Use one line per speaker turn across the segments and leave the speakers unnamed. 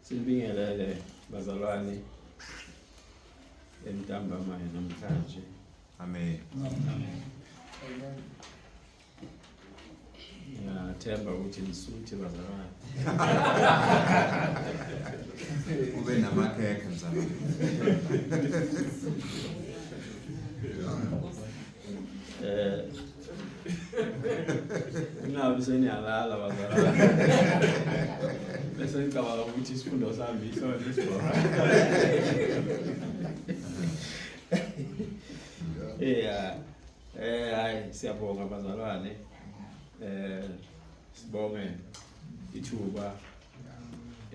Sinibingelele bazalwane entambama namhlanje.
Amen.
Amen.
Ngiyathemba ukuthi nisuthi bazalwane.
Ube namakhekhe mzalwane.
Eh Kungabi seniyalala bazalwane. Bese ngicabanga ukuthi isifundo sami isona isibhora. Yeah. Hayi siyabonga bazalwane. Sibonge ithuba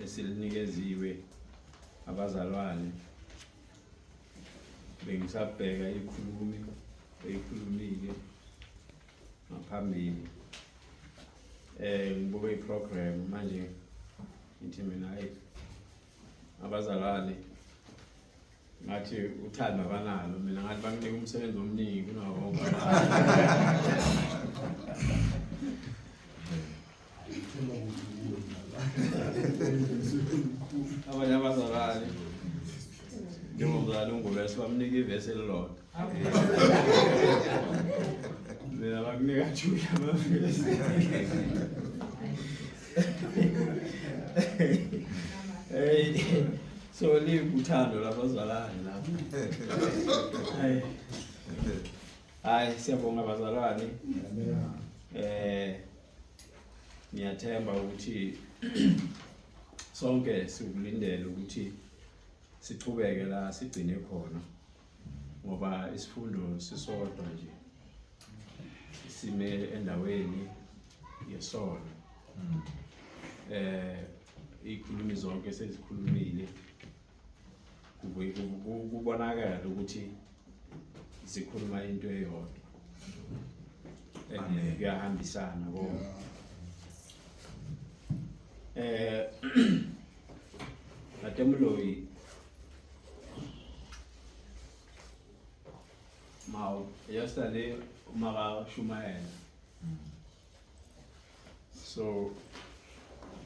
esilinikeziwe abazalwane. Bengisabheka ikhulumi eyikhulumile ngaphambili. Ngibuke iprogram manje ngithi mina hey abazalwane ngathi uthando abanalo mina ngathi banginika umsebenzi omningi kunawo wonke. Abanye abazalwane njengomzali uNgubese bamnika ivesi elilodwa. Mina bakunika two amavesi. Hey, so liwuthando labazalwane lapho. Hayi. Hayi siyabonga bazalwane. Ngiyathemba ukuthi sonke sikulindele ukuthi sichubeke la sigcine khona ngoba isifundo sisodwa nje sime endaweni yesono. Izikhulumi zonke sezikhulumile, kubonakala ukuthi zikhuluma into eyodwa and kuyahambisana konke. Ntate Mawu yesterday umakashumayela, so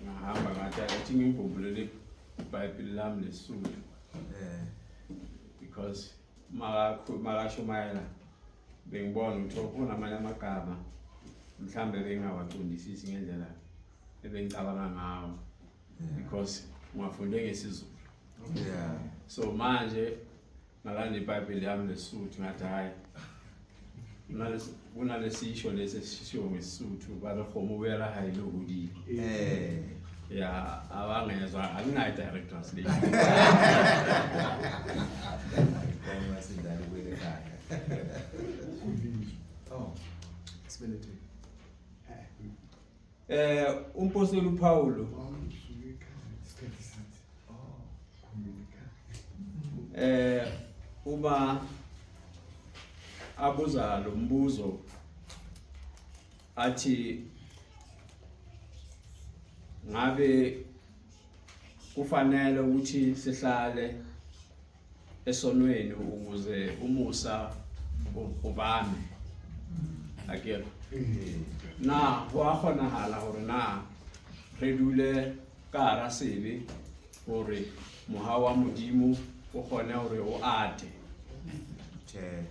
ngahamba ngathi athi ngimvumbulele iBhayibheli lami leSuthu because makashumayela bengibona ukuthi kukhona amanye amagama mhlambe bengingawaqondisisi ngendlela ebengicabanga ngawo because ngiwafunde ngesiZulu. So manje ngalanda iBhayibheli yami leSuthu ngathi hayi kunalesisho lesi esishiwo ngeSuthu ba re kgomo boela ha e le hodile. Ya abangezwa akunayo direct translation.
Koma sidlala ubuyele ekhaya.
Oh, sibelethwe.
Umpostoli uPaulo uba abuza lo mbuzo athi ngabe kufanele ukuthi sihlale esonweni ukuze umusa uvame akere na ho a kgonahala hore na re dule ka hara sebe hore mohau wa Modimo o kgone hore o ate.
Tjhe.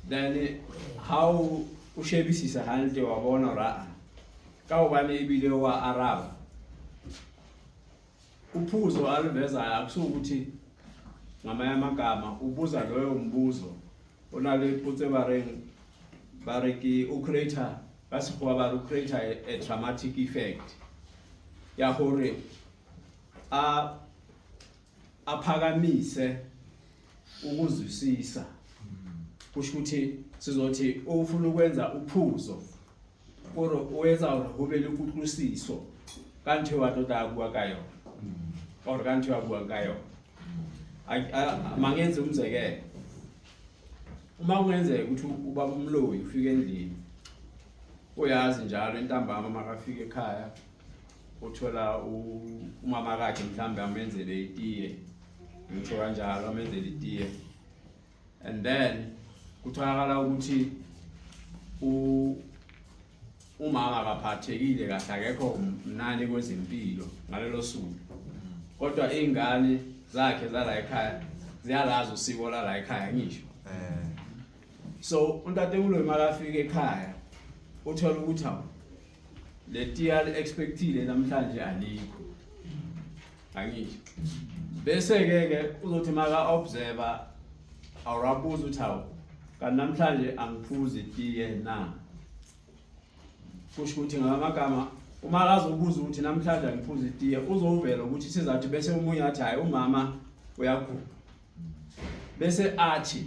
Then ha o shebisisa hantle wa bona hore aa, ka hobane ebile wa araba uphuzo aluvezayo akusukuthi ngamanye amagama ubuza loyo mbuzo o na le potso e ba reng ba re ke o creator ka sekgowa ba re o creator a traumatic effect ya hore a aphakamise ukuzwisisa. Kusho ukuthi sizothi ufuna ukwenza uphuzo kore o etsa hore ho be le kutlwisiso ka ntho eo a tlo tla bua ka yona or ka ntho eo a buang ka yona. Mangenze umzekelo, uma kungenzeka ukuthi ubaba umloyi ufike endlini, uyazi njalo entambama makafika ekhaya uthola umama kakhe mhlambe amenzele itiye, ngisho kanjalo amenzele itiye, and then kutholakala ukuthi Umama akaphathekile kahle, akekho mnani kwezempilo ngalelo suku, kodwa iy'ngane zakhe zala ekhaya ziyalazi usiko lala ekhaya ngisho. So untate Moloi makafika ekhaya uthola ukuthi hawu, le tiya expectile namhlanje alikho, angisho. Bese ke ke uzothi maka observer awurabuza ukuthi hawu, kanti namhlanje angiphuzi itiye na? Kusho ukuthi ngamagama uma akazobuza ukuthi namhlanje angiphuzi itiye, uzovela ukuthi sizathu, bese omunye athi hayi, umama uyagula, bese athi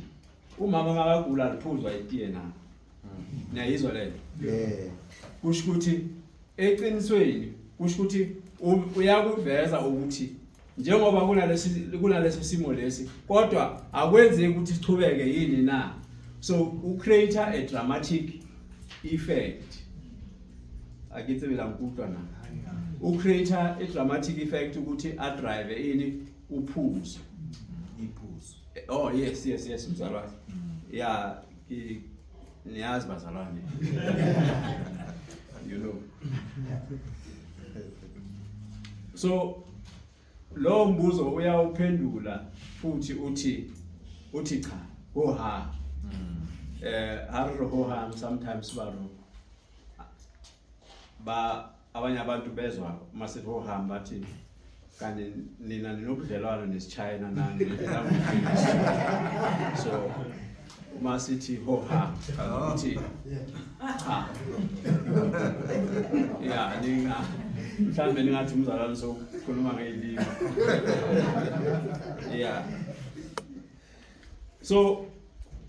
umama makagula aliphuzwa itiye na? Niyayizwa leyo?
Yeah.
Kusho ukuthi eqinisweni, kusho ukuthi uyakuveza ukuthi njengoba kunalesi simo lesi, kodwa akwenzeki ukuthi sichubeke yini na? So ucreate a dramatic effect. Akithi bila ngikutlwa na? Ucreate a dramatic effect ukuthi adrive ini? Uphuzo.
Iphuzo.
Oh yes, mzalwane. Ya, niyazi bazalwane. So lo mbuzo uyawuphendula futhi uthi cha, ho ha. Ha re ho ha, sometimes ba ro ba abanye abantu bezwa masithi ho ha, bathi kanti nina ninobudlelwano nesiChina nani language. So uma sithi ho ha, uthi cha, ya, ninga mhlambe ningathi umzalwane sokukhuluma ngeyilimi. Yeah, so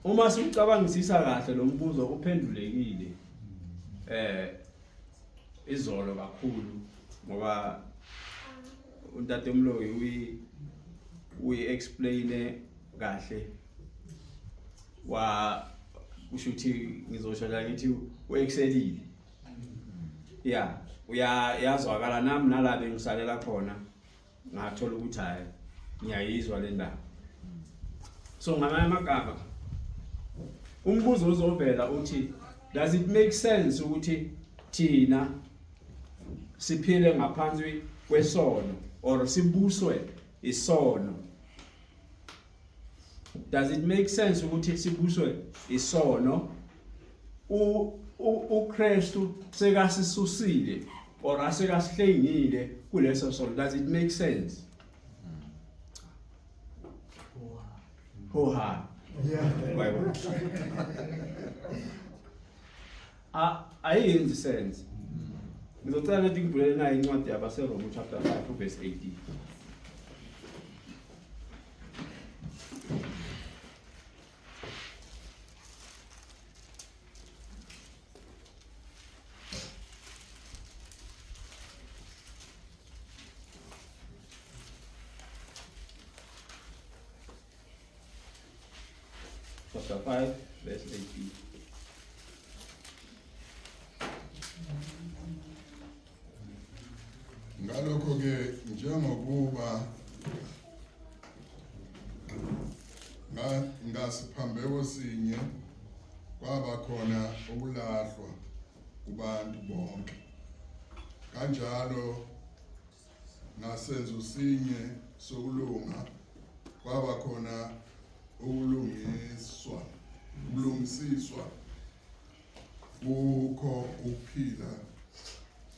uma siucabangisisa kahle lo mbuzo uphendulekile izolo kakhulu, ngoba untate Mloyi uyi explain kahle, wa kusho ukuthi ngizosho la ngithi uexcelile. Yeah, uyazwakala nami nala bengisalela khona, ngathola ukuthi hayi, ngiyayizwa le ndaba. So ngamanye amagama umbuzo uzovela uthi, does it make sense ukuthi thina siphile ngaphansi kwesono or sibuswe isono? Does it make sense ukuthi sibuswe isono, uKristu sekasisusile or asekasihlengile kuleso sono? Does it make sense? Ho ha.
Yeah.
Ayenzi sense. Ngizocela ukuthi ngivulele nayo incwadi yabaseRoma chapter 5 verse 18. Chapter 5 verse 18.
Ngalokho ke njengokuba ngasiphambeko sinye kwaba khona ukulahlwa kubantu bonke, kanjalo ngasenzo sinye sokulunga kwaba khona ukulungisiswa kukho ukuphila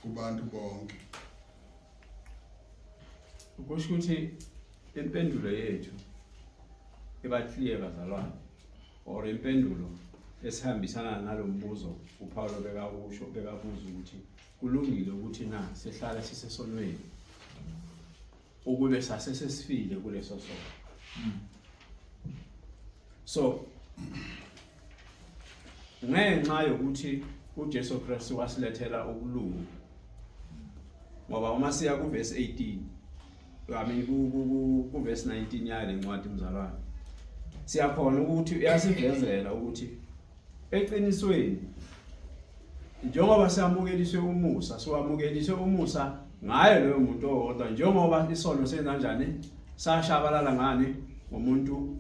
kubantu bonke.
Kusho ukuthi impendulo yethu iba clear bazalwane, or impendulo esihambisana nalombuzo uPaulo bekakusho, bekabuza ukuthi kulungile ukuthi na sihlale sisesonweni ukube sase sesifile kuleso sono? So ngenxa yokuthi uJesu Kristu wasilethela ukulunga, ngoba uma siya ku verse 18, I mean ku verse 19 yale ncwadi mzalwane, siyakhona ukuthi uyasivezela ukuthi eqinisweni njengoba siyamukeliswe umusa, siwamukeliswe umusa ngaye loyo muntu owodwa, njengoba isono senza kanjani, sashabalala ngani? Ngomuntu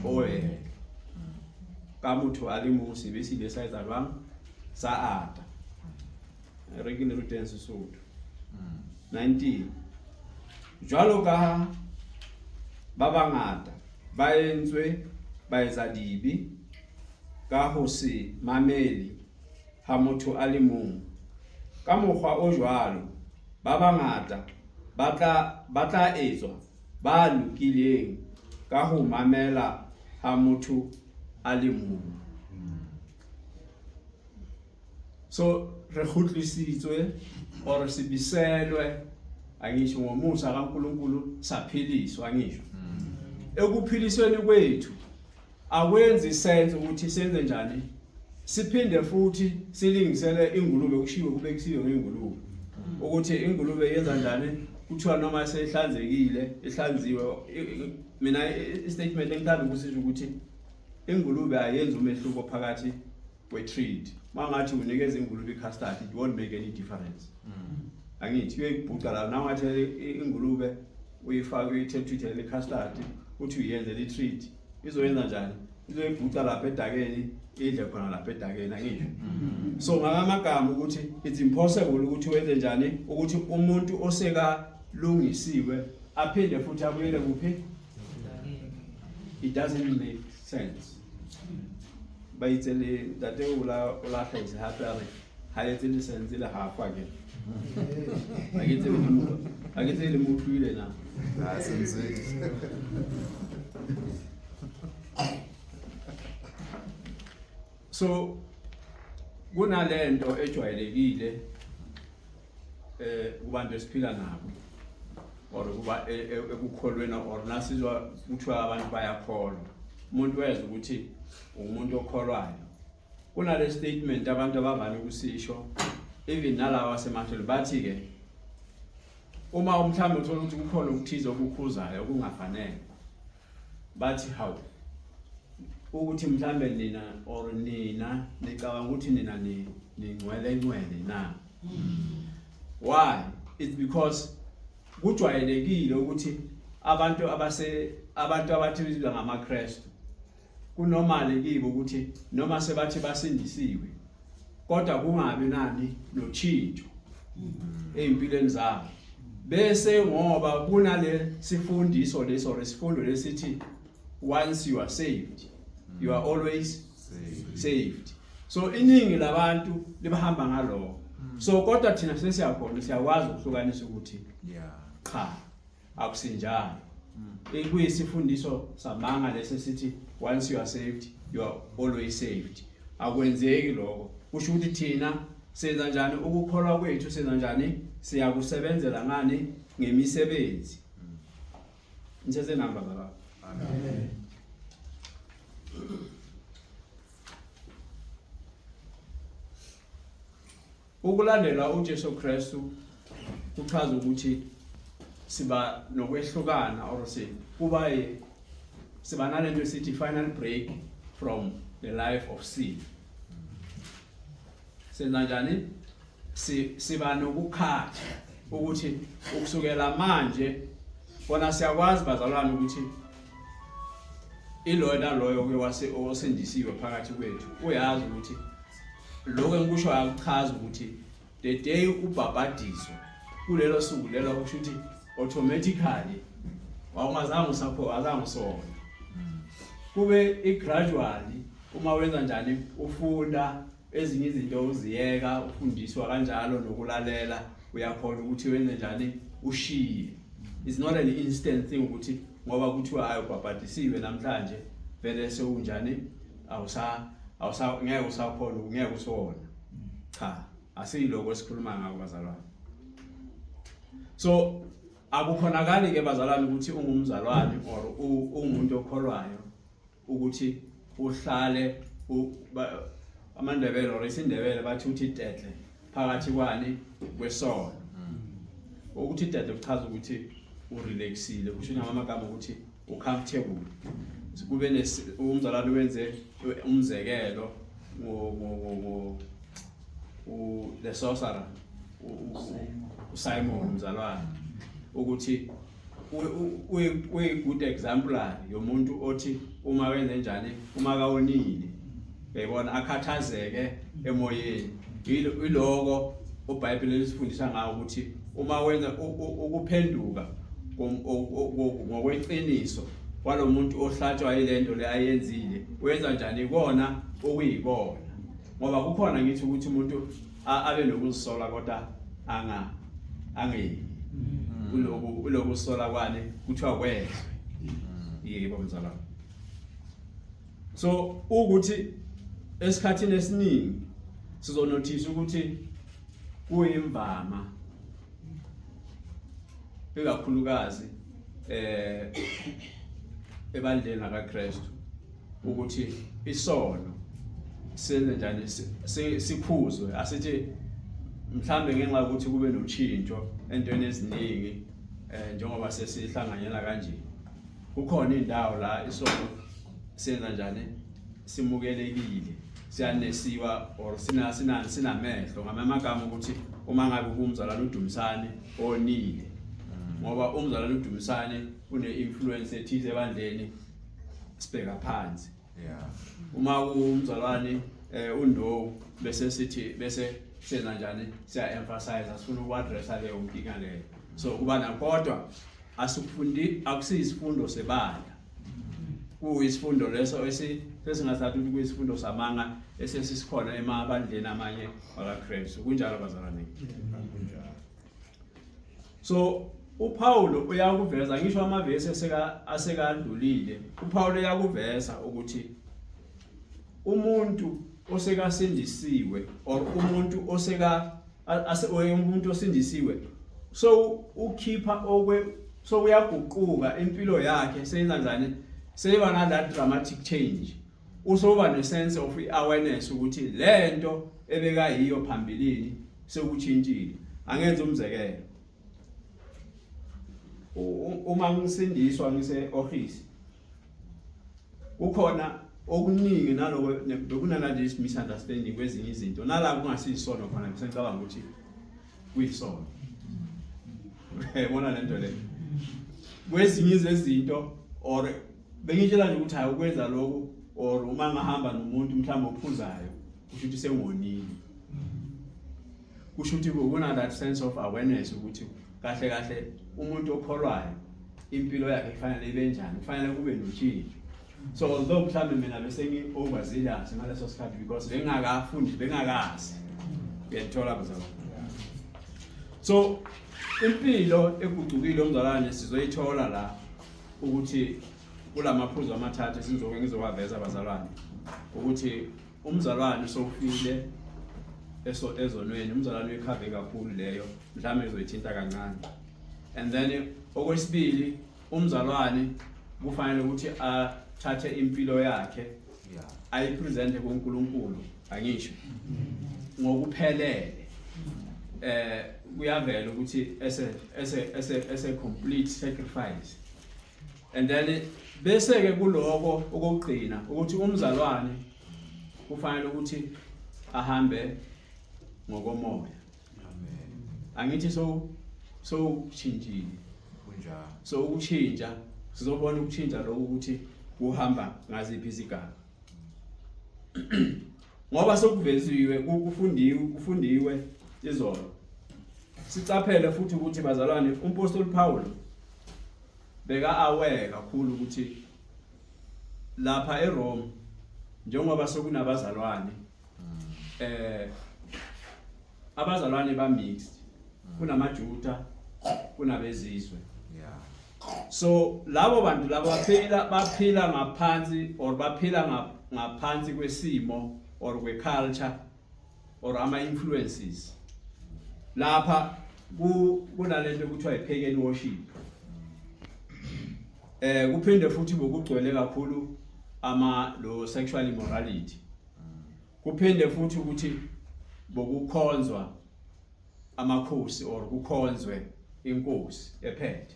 oyedwa, ka motho a le mong sebe se ile sa etsa jwang? Sa ata. Re ke le ruteng Sesotho. 19 Jwalo ka ha ba bangata ba entswe baetsadibe ka ho se mamele ha motho a le mong, ka mokgwa o jwalo ba bangata ba tla ba tla etswa ba lokileng ka ho mamela ha motho a le mong. So re kgutlisitswe or sibiselwe, angisho, ngomusa kaNkulunkulu saphiliswa, angisho. Ekuphilisweni kwethu akwenzi sense ukuthi senze njani siphinde futhi silingisele ingulube. Kushiwe, kubekisiwe ngengulube ukuthi ingulube yenza njani. Kuthiwa noma sehlanzekile, ihlanziwe. Mina i-statement engithanda ukusisho ukuthi ingulube ayenzi umehluko phakathi kwe-treat. Mangathi unikeza ingulube i-custard, it won't make any difference, angithi? Uyayibhuca la. Nawungathi ingulube uyifake, uyithe i-custard, uthi uyenzele i-treat, izoyenza njani? Izoyibhuca lapha edakeni, idle khona lapha edakeni, angisho? So ngakamagama ukuthi it's impossible ukuthi wenze njani ukuthi umuntu osekalungisiwe aphinde futhi abuyele kuphi. It doesn't make sense. Ba itse le ntate o la o la hlahisa hape a re ha etse le sense le half again. Ha ke tsebe le mo, ha ke tsebe le mo utlwile na.
Ha sense.
So kunalento ejwayelekile kubantu esiphila nabo or kuba ekukholweni or nasizwa kuthiwa abantu bayakholwa, umuntu wezwa ukuthi umuntu okholwayo, kunale statement abantu abavame ukusisho, even nalawa asemahlweni, bathi ke uma mhlawumbe uthola ukuthi kukhona okuthize okukhuzayo okungafanele, bathi, "Hawu, ukuthi mhlambe nina or nina nicabanga ukuthi nina ni ningcwele ncwele na?" Why? It's because kujwayelekile ukuthi abantu abase abantu abathi bizwa ngamaKristu, kunormal kibo ukuthi noma sebathi basindisiwe kodwa kungabi nani notshintsho ezimpilweni zabo, bese ngoba kunale sifundiso leso or isifundo lesithi once you are saved, you are always saved. So iningi labantu libahamba ngaloko. So kodwa thina sesiyakhona, siyakwazi ukuhlukanisa ukuthi cha, akusinjalo. Kuyisifundiso samanga lesi sithi once you are saved, you are always saved. Akwenzeki lokho. Kusho ukuthi thina senza njani ukukholwa kwethu? Senza njani? Siyakusebenzela ngani? Ngemisebenzi. Nisese namba baba?
Amen.
Ukulandela uJesu Kristu kuchaza ukuthi siba nokwehlukana or si kuba siba nalento esithi final break from the life of sin. Senza njani? Siba nokukhatha ukuthi ukusukela manje kona siyakwazi, bazalwane, ukuthi iloyo naloyo ke wase osindisiwe phakathi kwethu uyazi ukuthi lokho engikusho akuchaza ukuthi the day ubhabhadiswa, kulelo suku lelo, kusho ukuthi automatically wawungazange usakho, azange usona. Kube i-gradually, uma wenza njani, ufunda ezinye izinto, uziyeka, ufundiswa kanjalo nokulalela, uyakhona ukuthi wenze njani, ushiye. It's not an instant thing ukuthi ngoba kuthiwa hayi, ubhabhadisiwe namhlanje, vele sewunjani, awusa awusa ngeke usakhona, ngeke usona. Cha, asiyiloko esikhuluma ngako, bazalwane. So akukhonakali ke, bazalwane, ukuthi ungumzalwane or ungumuntu okholwayo ukuthi uhlale amaNdebele or isiNdebele bathi uthi tetle phakathi kwani kwesono. Ukuthi tetle kuchaza ukuthi urelaxile, kusho ngamagama ukuthi ucomfortable. Kube umzalwane wenze umzekelo ngo ngo ngo u the sorcerer uSimon, umzalwane, ukuthi uyi good exemplar yomuntu othi uma wenze njani, uma kawonile, uyayibona, akhathazeke emoyeni. Iloko. uBhayibheli lisifundisa ngawo ukuthi uma wenza ukuphenduka ngokweqiniso kwalomuntu ohlatshwa yilento le ayenzile, wenza njani kona okuyikona, ngoba kukhona ngithi ukuthi umuntu abe nokuzisola kodwa anga angeyimi kuloku kulokusola kwani kuthiwa kwezwe. Yebo mzalwane. So ukuthi esikhathini esiningi sizonothisa ukuthi kuyimvama ikakhulukazi ebandleni lakaKristu ukuthi isono senze njani sikhuzwe, asithi mhlambe ngenxa yokuthi kube notshintsho entweni eziningi, njengoba sesihlanganyela kanje, kukhona indawo la isono senza njani simukelekile, siyanesiwa or sina sina sinamehlo, ngamanye amagama ukuthi uma ngabe kumzalwane uDumisane onile, ngoba umzalwane uDumisane une-influence ethize ebandleni, sibheka phansi. Uma umzalwane uNdowu, bese sithi bese senza njani, siya emphasize, sifuna uku-addressa leyo nkinga leyo. So kuba na, kodwa asikufundi, akusiyisifundo sebandla, kuyisifundo leso sesingathatha ukuthi kuyisifundo samanga esesisikhona emabandleni amanye wakaKristu. Kunjalo bazalwane?
Kunjalo.
So uPaul uyakuveza, ngisho amavesi eseka asekadlulile, uPaul uyakuveza ukuthi umuntu osekasindisiwe or umuntu oseka ase umuntu osindisiwe, so ukhipha okwe, so uyaguquka impilo yakhe, seyenza njani, seyiba na that dramatic change, usoba ne sense of awareness ukuthi lento ebeka yiyo phambilini sekuchintshile. Angenza umzekelo, uma ngisindiswa ngise office, kukhona okuningi naloko bekunalezi misunderstanding kwezinye izinto, nala kungasiyisono khona ngisengicabanga ukuthi kuyisono, uyayibona lento le, kwezinye izinto, or bengitshela nje ukuthi hayi, ukwenza lokhu, or uma ngahamba nomuntu mhlawumbe ophuzayo, kusho ukuthi sengonile, kusho ukuthi kuna that sense of awareness ukuthi kahle kahle umuntu okholwayo impilo yakhe kufanele ibe njani, kufanele kube notshintsho. So although mhlawumbe mina bese ngi-overzealous ngaleso sikhathi because bengingakafundi, bengingakazi, uyayithola bazalwane? So impilo egucukile umzalwane sizoyithola la ukuthi kulamaphuzu amathathu esizoke ngizowaveza bazalwane, ukuthi umzalwane sowufile eso ezonweni, umzalwane uyikhave kakhulu leyo, mhlawumbe ngizoyithinta kancane. And then okwesibili, umzalwane kufanele ukuthi athathe impilo yakhe ayipresente kuNkulunkulu, angisho ngokuphelele, kuyavela ukuthi ese complete sacrifice. And then bese ke kuloko okugcina ukuthi umzalwane kufanele ukuthi ahambe ngokomoya.
Amen.
Angithi so so uchintshile?
Kunjalo.
So ukuchinja, sizobona ukuchinja lokhu ukuthi kuhamba ngaziphi izigaba, ngoba sokuveziwe, kufundiwe izolo. Sicaphele futhi ukuthi bazalwane, umpostoli Paul beka aware kakhulu ukuthi lapha eRome njengoba sekunabazalwane, abazalwane ba mixed, kunamaJuda, kunabezizwe. So labo bantu labo baphila ngaphansi or baphila ngaphansi kwesimo or kwe-culture or ama influences. Lapha kunalento ekuthiwa i-pagan worship. Kuphinde futhi bokugcwele kakhulu ama lo sexual immorality. Kuphinde futhi ukuthi bokukhonzwa amakhosi or kukhonzwe inkosi ephethe.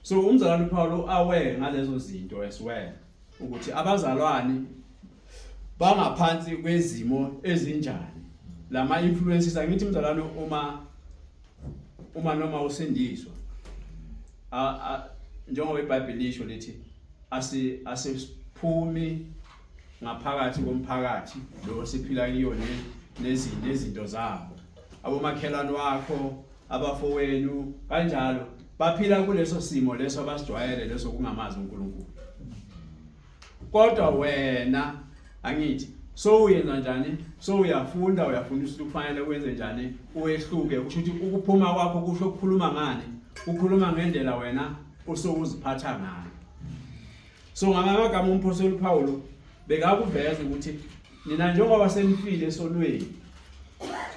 So umzalwane uPaul aware ngalezo zinto as well ukuthi abazalwane bangaphansi kwezimo ezinjani, lama influences. Angithi umzalwane uma noma usindiswa, njengoba iBhayibheli lisho lithi asiphumi ngaphakathi komphakathi lo siphila kiyo nezinto zabo. abomakhelwane wakho, abafowenu kanjalo, baphila kuleso simo leso abasijwayele leso kungamazi uNkulunkulu. Kodwa wena angithi so uyenza njani? So uyafunda, uyafundisa ukuthi kufanele wenze njani, uwehluke. Kusho ukuthi ukuphuma kwakho kusho ukukhuluma ngani? Ukhuluma ngendlela wena osokuziphatha ngayo. So ngamagama umphostoli Paulo bekakuveza ukuthi nina njengoba senifile esonweni,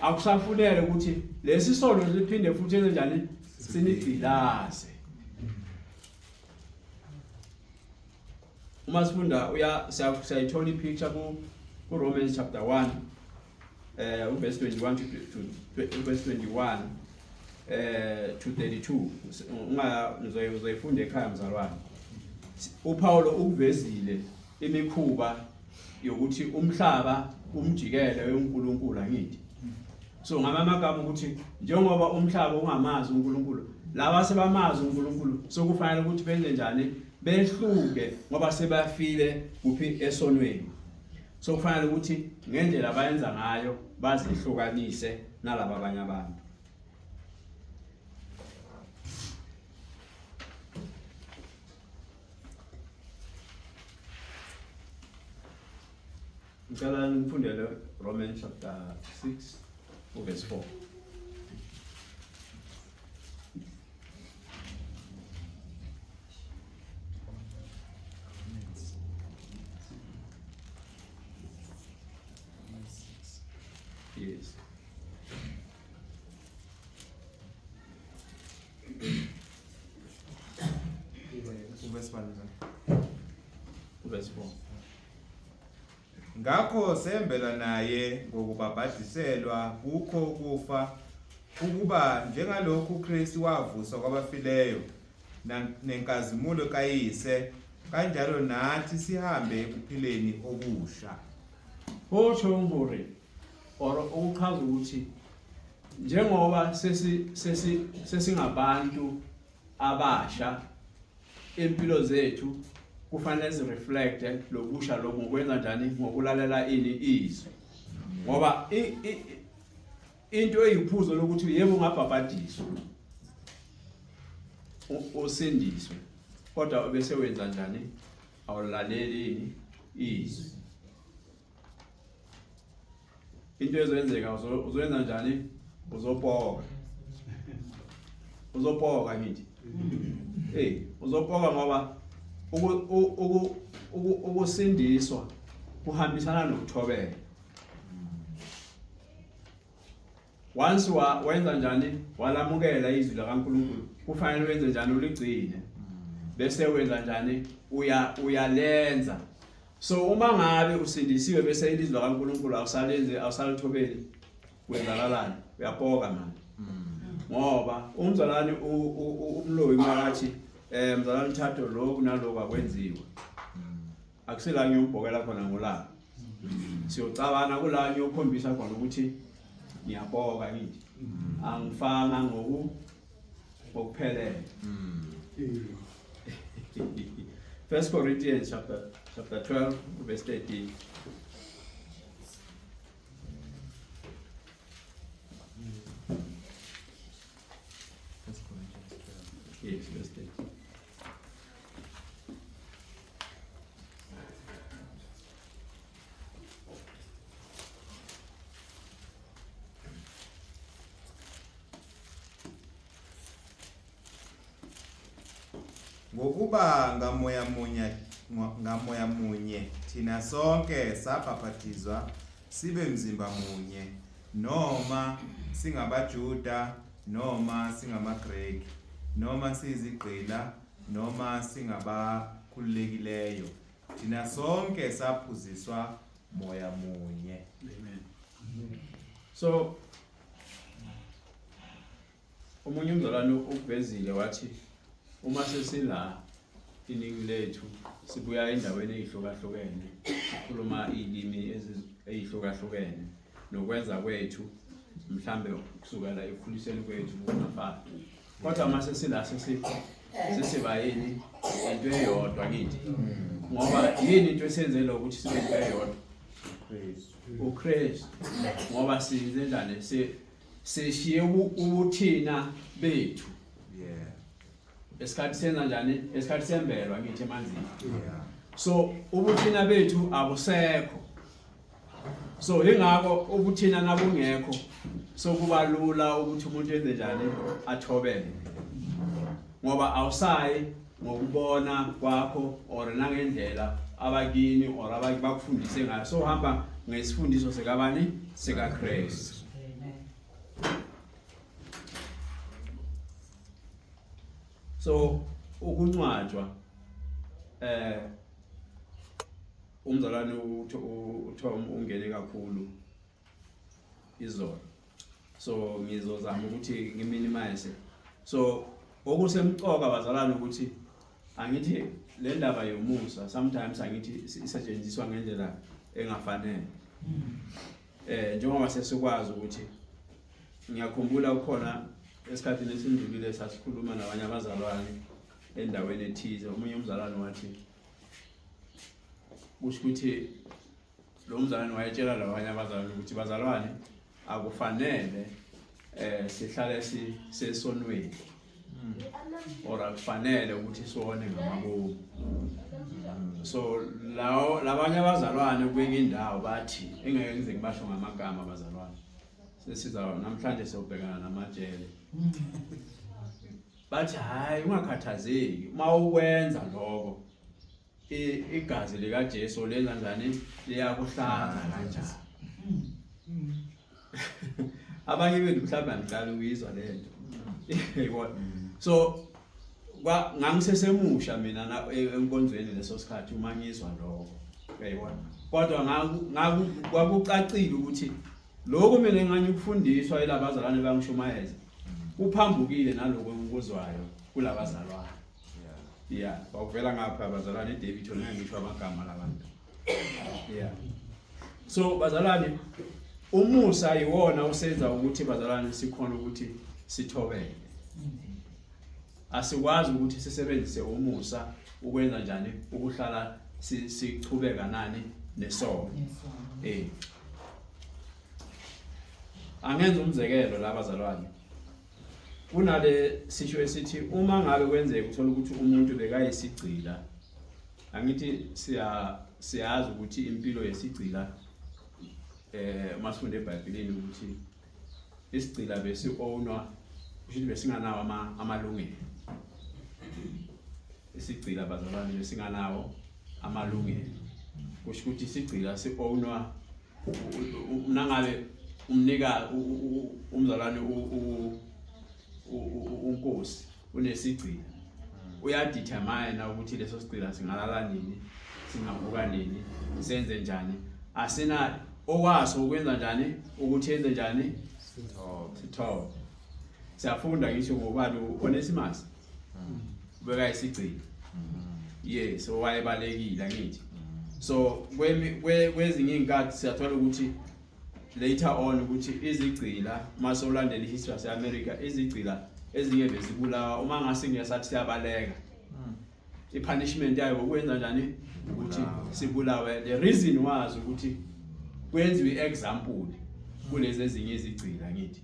akusafunele ukuthi lesi sono siphinde futhi enze njani, sinigcilaze. Uma sifunda uya siyayithola ipicture ku Romans chapter 1 verse 21 to verse 21 to 32. Unga uzoyifunda ekhaya mzalwane. uPaulo ukuvezile imikhuba yokuthi umhlaba umjikele uNkulunkulu angithi. So ngamagama ukuthi njengoba umhlaba ungamazi uNkulunkulu, laba sebamazi uNkulunkulu sokufanele ukuthi benze njani, behluke ngoba sebafile kuphi esonweni. So kufanele ukuthi ngendlela abayenza ngayo bazihlukanise nalaba abanye abantu. Ngicela ngifundele Romans chapter 6 verse 4. Yes.
Verse 1.
Verse 4.
Ngakho sembelwa naye ngokubhabhadiselwa kukho ukufa, ukuba njengalokhu uKristu wavuswa kwabafileyo nenkazimulo kaYise, kanjalo nathi sihambe ekuphileni okusha.
Ho tjhong hore or okuchaza ukuthi njengoba sesi sesi sesingabantu abasha, impilo zethu kufanele zireflecte lobusha lobu ngokwenza njani, ngokulalela ini izwi. Ngoba into eyiphuzo lokuthi yebo ungabhabhadiswa usindiswe, kodwa bese wenza njani, awulaleli ini izwi. Into ezoyenzeka uzoyenza njani, uzopoka. Uzopoka ngithi. Hey, uzopoka ngoba ukusindiswa kuhambisana nokuthobela. Once wenza njani, walamukela izwi likaNkulunkulu, kufanele wenze njani, uligcine. Bese wenza njani, uyalenza. So uma ngabe usindisiwe bese ilizwi likaNkulunkulu awusalenzi, awusalithobeli, kwenzakalani? Uyapoka manje. Ngoba umzalwane umloyi makathi mzalwane thatho lokhu nalokhu akwenziwe. Akusela ngiyombhokela khona ngolaka. Siyocabana kula ngiyokhombisa khona ukuthi ngiyapoka ngithi. Angifanga ngokuphelele. 1 Corinthians chapter 12 verse 13. Yes, verse 13.
Ngokuba ngamoya munye thina sonke sabhaphathizwa sibe mzimba munye, noma singabaJuda noma singamaGreki, noma siyizigqila noma singabakhululekileyo, thina sonke saphuziswa moya munye.
Amen. So omunye umzalwane ukuvezile wathi uma sesila iningi lethu sibuya endaweni eyihlukahlukene, sikhuluma iy'limi ey'hlukahlukene, nokwenza kwethu mhlambe kusukela ekukhuliseni kwethu kungafani, kodwa uma sesila sesiba yini into eyodwa kithi. Ngoba yini into esenzele ukuthi sibe into eyodwa? uKristu. Ngoba size njani, Sishiye ubuthina bethu.
Yeah.
Esikhathi senza njani? Esikhathi sembelwa ngithi emanzini.
Yeah.
So ubuthina bethu abusekho. So ingakho ubuthina nabungekho sokuba lula ukuthi umuntu enze njani athobele. Ngoba awusayi ngokubona kwakho or nangendlela abakini or abaki bakufundise ngayo. So hamba ngesifundiso sekabani? SikaKristu. So ukuncwatshwa umzalwane uTom ungene kakhulu izolo, so ngizozama ukuthi ngiminimize. So okusemcoka bazalwane ukuthi angithi le ndaba yomusa sometimes angithi isetshenziswa ngendlela engafanele. Njengoba sesikwazi ukuthi ngiyakhumbula ukhona esikhathini esindlulile sasikhuluma nabanye abazalwane endaweni ethize, omunye umzalwane wathi kusho ukuthi lo mzalwane wayetshela labanye abazalwane ukuthi bazalwane akufanele sihlale sisesonweni or akufanele ukuthi siwone ngamabomu. So lawo labanye abazalwane kwenye indawo bathi engeke ngize ngibasho ngamagama abazalwane, sesiza namhlanje siyobhekana namajele. Bathi hayi ungakhathazeki, uma ukwenza lokho igazi lika Jesu lenza njani, liyakuhlanza kanjani. Abanye bethu mhlawumbe angiqala ukuyizwa lento. Yibona. So ngangisesemusha mina enkonzweni leso sikhathi uma ngizwa lokho. Uyayibona. Kodwa kwakucacile ukuthi lokho mina engangikufundiswa yilabazalwane bangishumayeza kuphambukile naloko engikuzwayo kulabazalwane. Yeah, kwakuvela ngapha abazalwane eDavidton, ngeke ngisho amagama labantu. Yeah. So bazalwane umusa yiwona osenza ukuthi bazalwane sikhona ukuthi sithobele. Asikwazi ukuthi sisebenzise umusa ukwenza njani ukuhlala sichubeka nani nesono. Angenza umzekelo la bazalwane. Kunale sisho esithi uma ngabe kwenzeka uthola ukuthi umuntu bekayisigcila, angithi siyazi ukuthi impilo yesigcila uma sifunde eBhayibhelini ukuthi isigcila besi-ownwa, kusho ukuthi besinganawo amalungelo. Isigcila bazalwane besinganawo amalungelo, kusho ukuthi isigcila si-ownwa nangabe umnika umzalwane unkosi unesigcila, uyadetermine ukuthi leso sigcila singalala nini, singavuka nini, senze njani, asina okwaso ukwenza njani ukuthi enze njani sithobe. Siyafunda ngisho ngobani uOnesimus ubeka isigcila, yes, owayebalekile angithi. So kwezinye iy'nkathi siyathola ukuthi later on ukuthi izigcila uma sewulandela ihistory yase-America, izigcila ezinye bezibulawa uma ngase ngiyasathi siyabaleka, i-punishment yayo ukwenza njani ukuthi sibulawe. The reason was ukuthi kwenziwe i-example kulezi ezinye izigcila ngithi,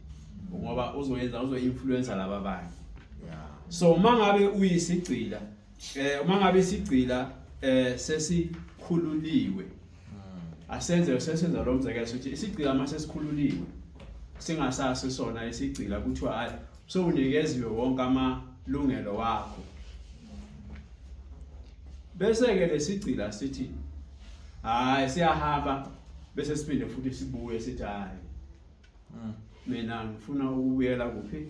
ngoba uzoyenza uzo-influencer laba abanye. So uma ngabe uyisigcila uma ngabe isigcila sesikhululiwe, asenze sesenza lo mzekelo ukuthi isigcila mase sikhululiwe singasasi sona isigcila, kuthiwa hayi sowunikeziwe wonke amalungelo wakho. Bese ke lesigcila sithi hayi siyahamba, bese siphinde futhi sibuye sithi hayi mina ngifuna ukubuyela kuphi,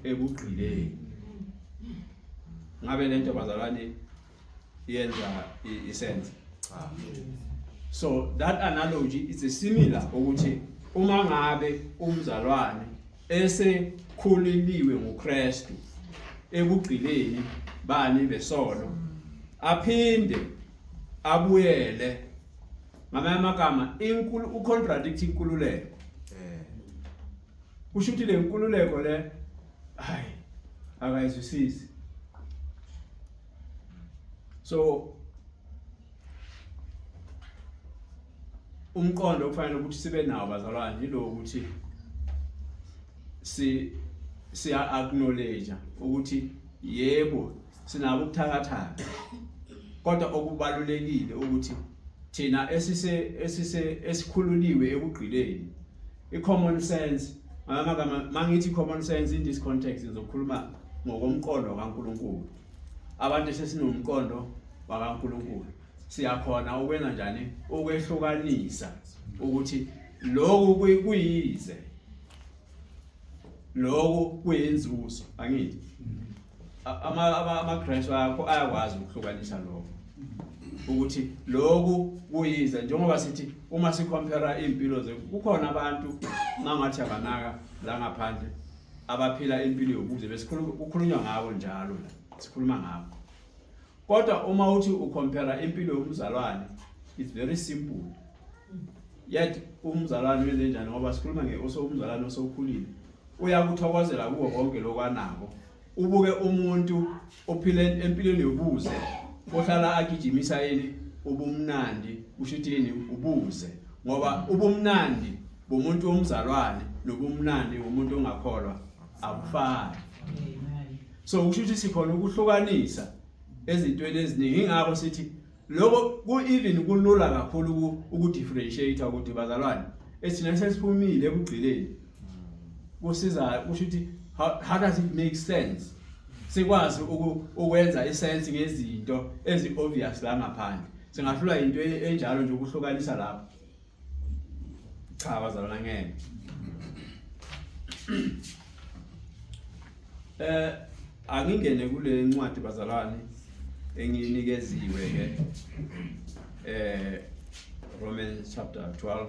ebugqileni. Ngabe lento bazalwane yenza isense? So that analogy is a similar ukuthi uma ngabe umzalwane esekhuliliwe nguKristu ekugcileni bani besono, aphinde abuyele, ngamanye amagama inkulu ucontradict inkululeko. Kusho ukuthi le nkululeko le hayi akayizwisisi. So umqondo okufanele ukuthi sibe nawo bazalwane yilo ukuthi si siya acknowledge ukuthi yebo sinabo ubuthakathaka, kodwa okubalulekile ukuthi thina esise esise esikhululiwe ekugqileni i-common sense. Ngamagama mangithi common sense in this context, ngizokhuluma ngokomqondo kaNkuluNkulu. Abantu esesinomqondo wakaNkuluNkulu siyakhona ukwenza njani ukwehlukanisa ukuthi lokhu kuyize, lokhu kuyinzuzo. Angithi amaKristu akho ayakwazi ukuhlukanisa lokho ukuthi lokhu kuyize, njengoba sithi uma sicompare impilo zethu, kukhona abantu mangathi abanaka la ngaphandle abaphila impilo yobuze, besikhulunywa ngabo njalo la sikhuluma ngabo. Kodwa uma uthi ucompare impilo yomzalwane, it's very simple. Yet umzalwane wenze njani? Ngoba sikhuluma umzalwane osokhulile, uyakuthokozela kuwo konke lokwanako. Ubuke umuntu ophile empilweni yobuze, ohlala agijimisa yini ubumnandi, kusho ukuthi yini ubuze, ngoba ubumnandi bomuntu womzalwane nobumnandi bomuntu ongakholwa abufani. So kusho ukuthi sikhona ukuhlukanisa ezintweni eziningi. Ingakho sithi lokho ku even kulula kakhulu ukudifferentiate ukuthi bazalwane esithina sesiphumile ekugcileni kusiza. Kusho ukuthi how does it make sense sikwazi ukwenza isense ngezinto ezi obvious la ngaphandle? Singahlula into enjalo nje ukuhlukanisa lapho? Cha bazalwane, ngeke. Angingene kule ncwadi bazalwane enginikeziwe ke, Romans chapter 12.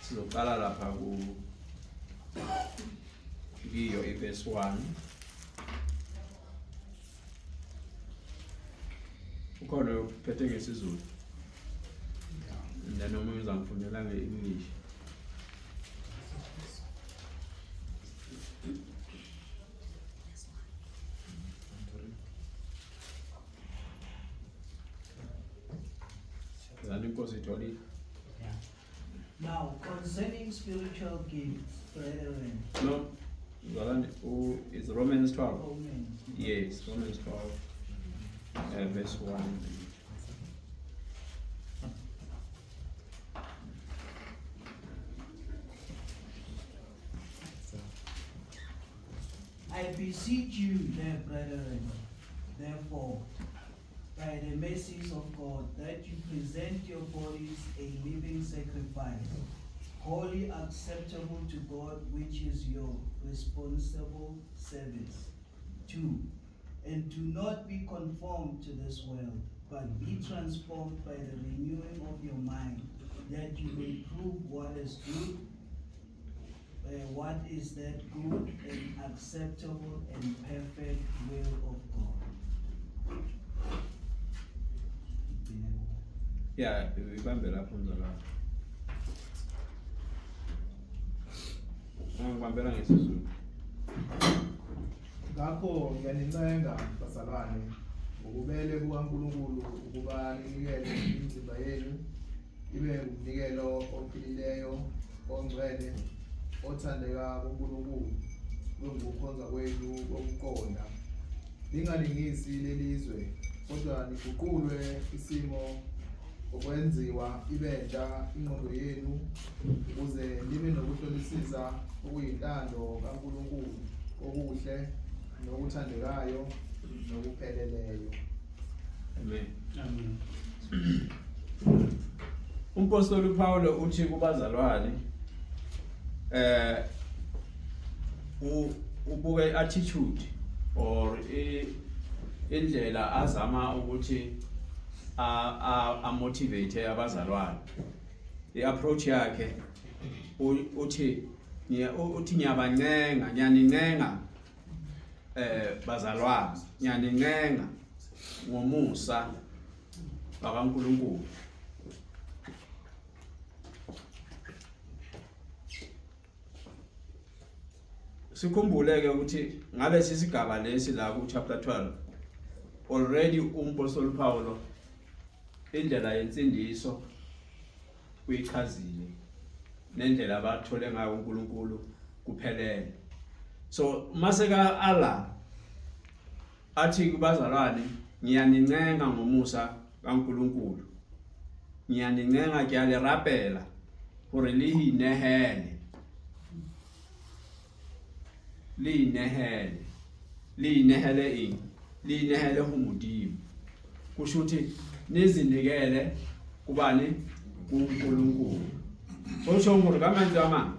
Sizoqala lapha ku kiyo iverse 1. Ukhona uphethe ngesiZulu and then omunye uzangifundela nge-English. Zani inkosi itholile.
Now, concerning spiritual gifts, brethren,
No, Zalani, it's Romans 12.
Romans.
Yes, Romans 12, verse 1.
I beseech you, dear brethren, therefore, by the mercies of God, that you present your bodies a living sacrifice, wholly acceptable to God, which is your responsible service. 2. And do not be conformed to this world, but be transformed by the renewing of your mind, that you may prove what is good, what is that good and acceptable and perfect will of God.
Yeah, ibambe lapho mzalwane. Ungibambela ngesiZulu.
Ngakho ngiyanincenga bazalwane ngobubele bukaNkulunkulu ukuba ninikele imizimba yenu ibe ngumnikelo ophilileyo, ongcwele, othandeka kuNkulunkulu, kube ngukukhonza kwenu kokuqonda. Ningalingisi lelizwe, kodwa niguqulwe isimo ngokwenziwa ibentsha ingqondo yenu, ukuze nibe nokuhlolisisa okuyintando kaNkulunkulu, okuhle nokuthandekayo nokupheleleyo.
Amen.
Amen.
Umpostoli uPaul uthi kubazalwane ubuke attitude or indlela azama ukuthi a motivate abazalwane. I-approach yakhe uthi uthi ngiyabancenga, ngiyanincenga bazalwane, ngiyanincenga ngomusa wakaNkulunkulu. Sikhumbule ke ukuthi ngalesi sigaba lesi la ku chapter 12 already umpostoli Paulo indlela yensindiso uyichazile nendlela abathole ngayo uNkulunkulu kuphelele. So maseka ala athi kubazalwane ngiyanincenga ngomusa kaNkulunkulu ngiyanincenga ke a le rapela hore le inehele le inehele le inehele eng le inehele ho Modimo kusho ukuthi nizinikele kubani kuNkulunkulu osho gore ka mantswe a mang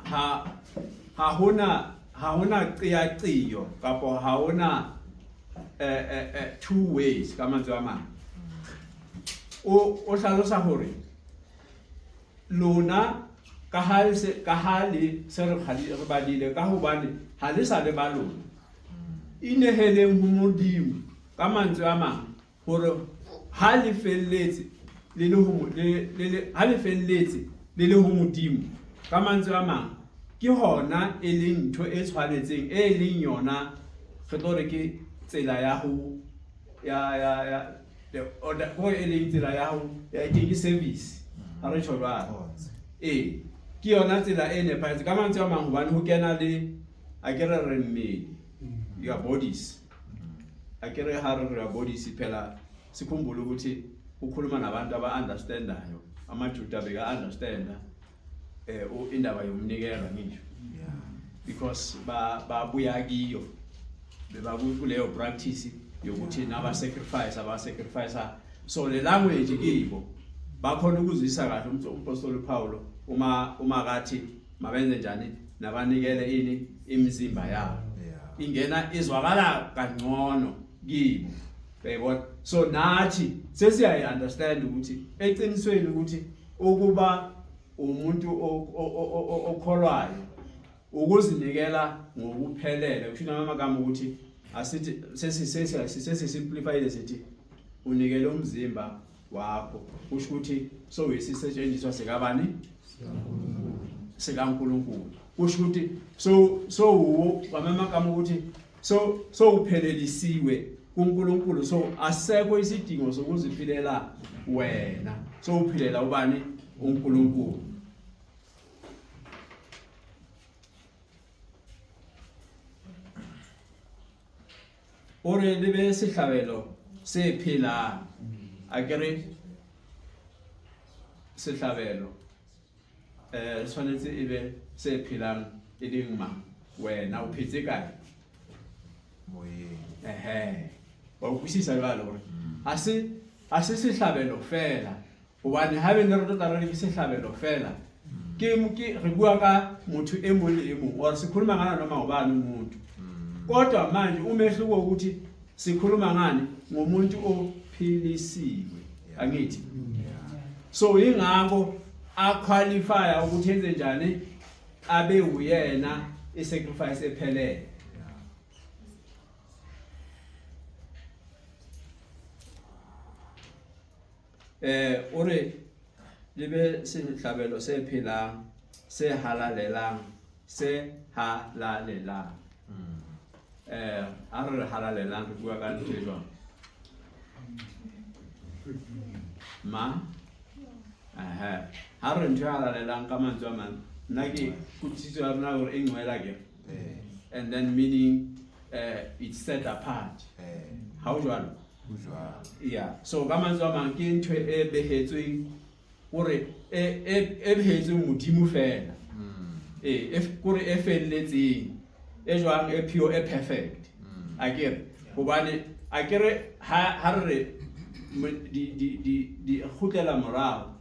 ha ha hona ha hona qeaqeo kapo ha hona two ways ka mantswe a mang o o hlalosa hore lona ka ha le se ka ha le se re kgadi re badile ka hobane ha le sa le ba lona ineheleng ho Modimo ka mantswe a mang hore ha le felletse le le ho le le ha le felletse le le ho Modimo ka mantswe a mang ke hona e leng ntho e tshwanetseng e leng yona re tlo re ke tsela ya ho ya ya ya the order ko e leng tsela ya ho ya ke ke service ha re tjho jwalo ee ke yona tsela e nepahetseng ka mantswe a mang hobane ho kena le a ke re re mmele your bodies a ke re ha re re bodies phela sikhumbule ukuthi ukhuluma nabantu aba-understandayo amajuda beka-understanda eh indaba yomnikelo ngisho because ba babuya kiyo bebakuleyo practice yokuthi naba sacrifice aba sacrifice so le language kibo bakhona ukuzwisa kahle umpostoli Paulo uma uma kathi mabenze njani nabanikele ini imizimba yabo ingena izwakala kangcono kibo uyayibona so nathi sesiyayi understand ukuthi eqinisweni ukuthi ukuba umuntu okholwayo ukuzinikela ngokuphelele kusho namagama ukuthi asithi sesi sesi sesi simplifyile sithi unikele umzimba wakho kusho ukuthi sowuyisisetshenziswa sikabani sikaNkulunkulu kusho ukuthi so so ngamagama ukuthi so sowuphelelisiwe kuNkulunkulu so asekho isidingo sokuziphilela wena so uphilela ubani uNkulunkulu O re le be sehlabelo se phelang. A ke re sehlabelo eh tshwanetse e be se phelang e leng mang wena o phetse kae
moyeng
ehe wa utlwisisa jwale hore ha se ha se sehlabelo fela hobane ha be ne re tlo tla re ke sehlabelo fela ke ke re bua ka motho e mong le e mong or sikhuluma ngana noma ubani umuntu kodwa manje umehluko ukuthi sikhuluma ngani ngomuntu ophilisiwe angithi so ingakho aqualify ukuthi enze njani abe uyena isacrifice ephelele eh o re le be sehlabelo se phelang se halalelang se halalelang eh a re re halalelang re bua ka ntho e jwang ma ehe ha re ntho e halalelang ka mantswe a mang nna ke kutlwisiso ya rona gore e nngwela ke and then meaning it's set apart ha o jwalo yeah so ka mantswe a mang ke ntho e behetsweng kore e e e behetsweng modimo fela ee e kore e felletseng e jwang e pure e perfect a kere hobane a kere ha ha re re di di di di kgutlela morao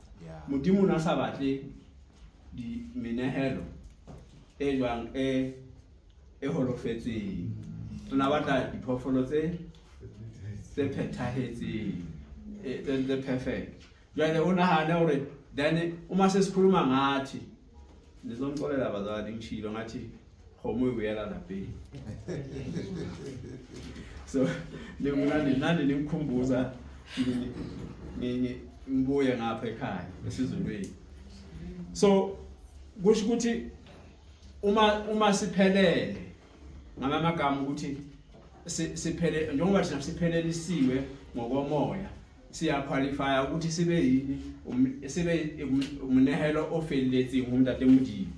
modimo o na sa batle di menehelo e jwang e e holofetseng o na batla diphoofolo tse tse phethahetseng e, tse tse perfect jwale o nahane hore then uma sesikhuluma ngathi nizongixolela bazali ngishilo ngathi kgomo e boela lapeng so nani nani ningikhumbuza ngibuye ngapha ekhaya esizulwini so kusho ukuthi Uma siphelele ngamagama ukuthi siphele njengoba thina siphelelisiwe ngokomoya, siyaqualifya ukuthi sibe yini, sibe umnehelo ofeleletseng ho Ntate Modimo.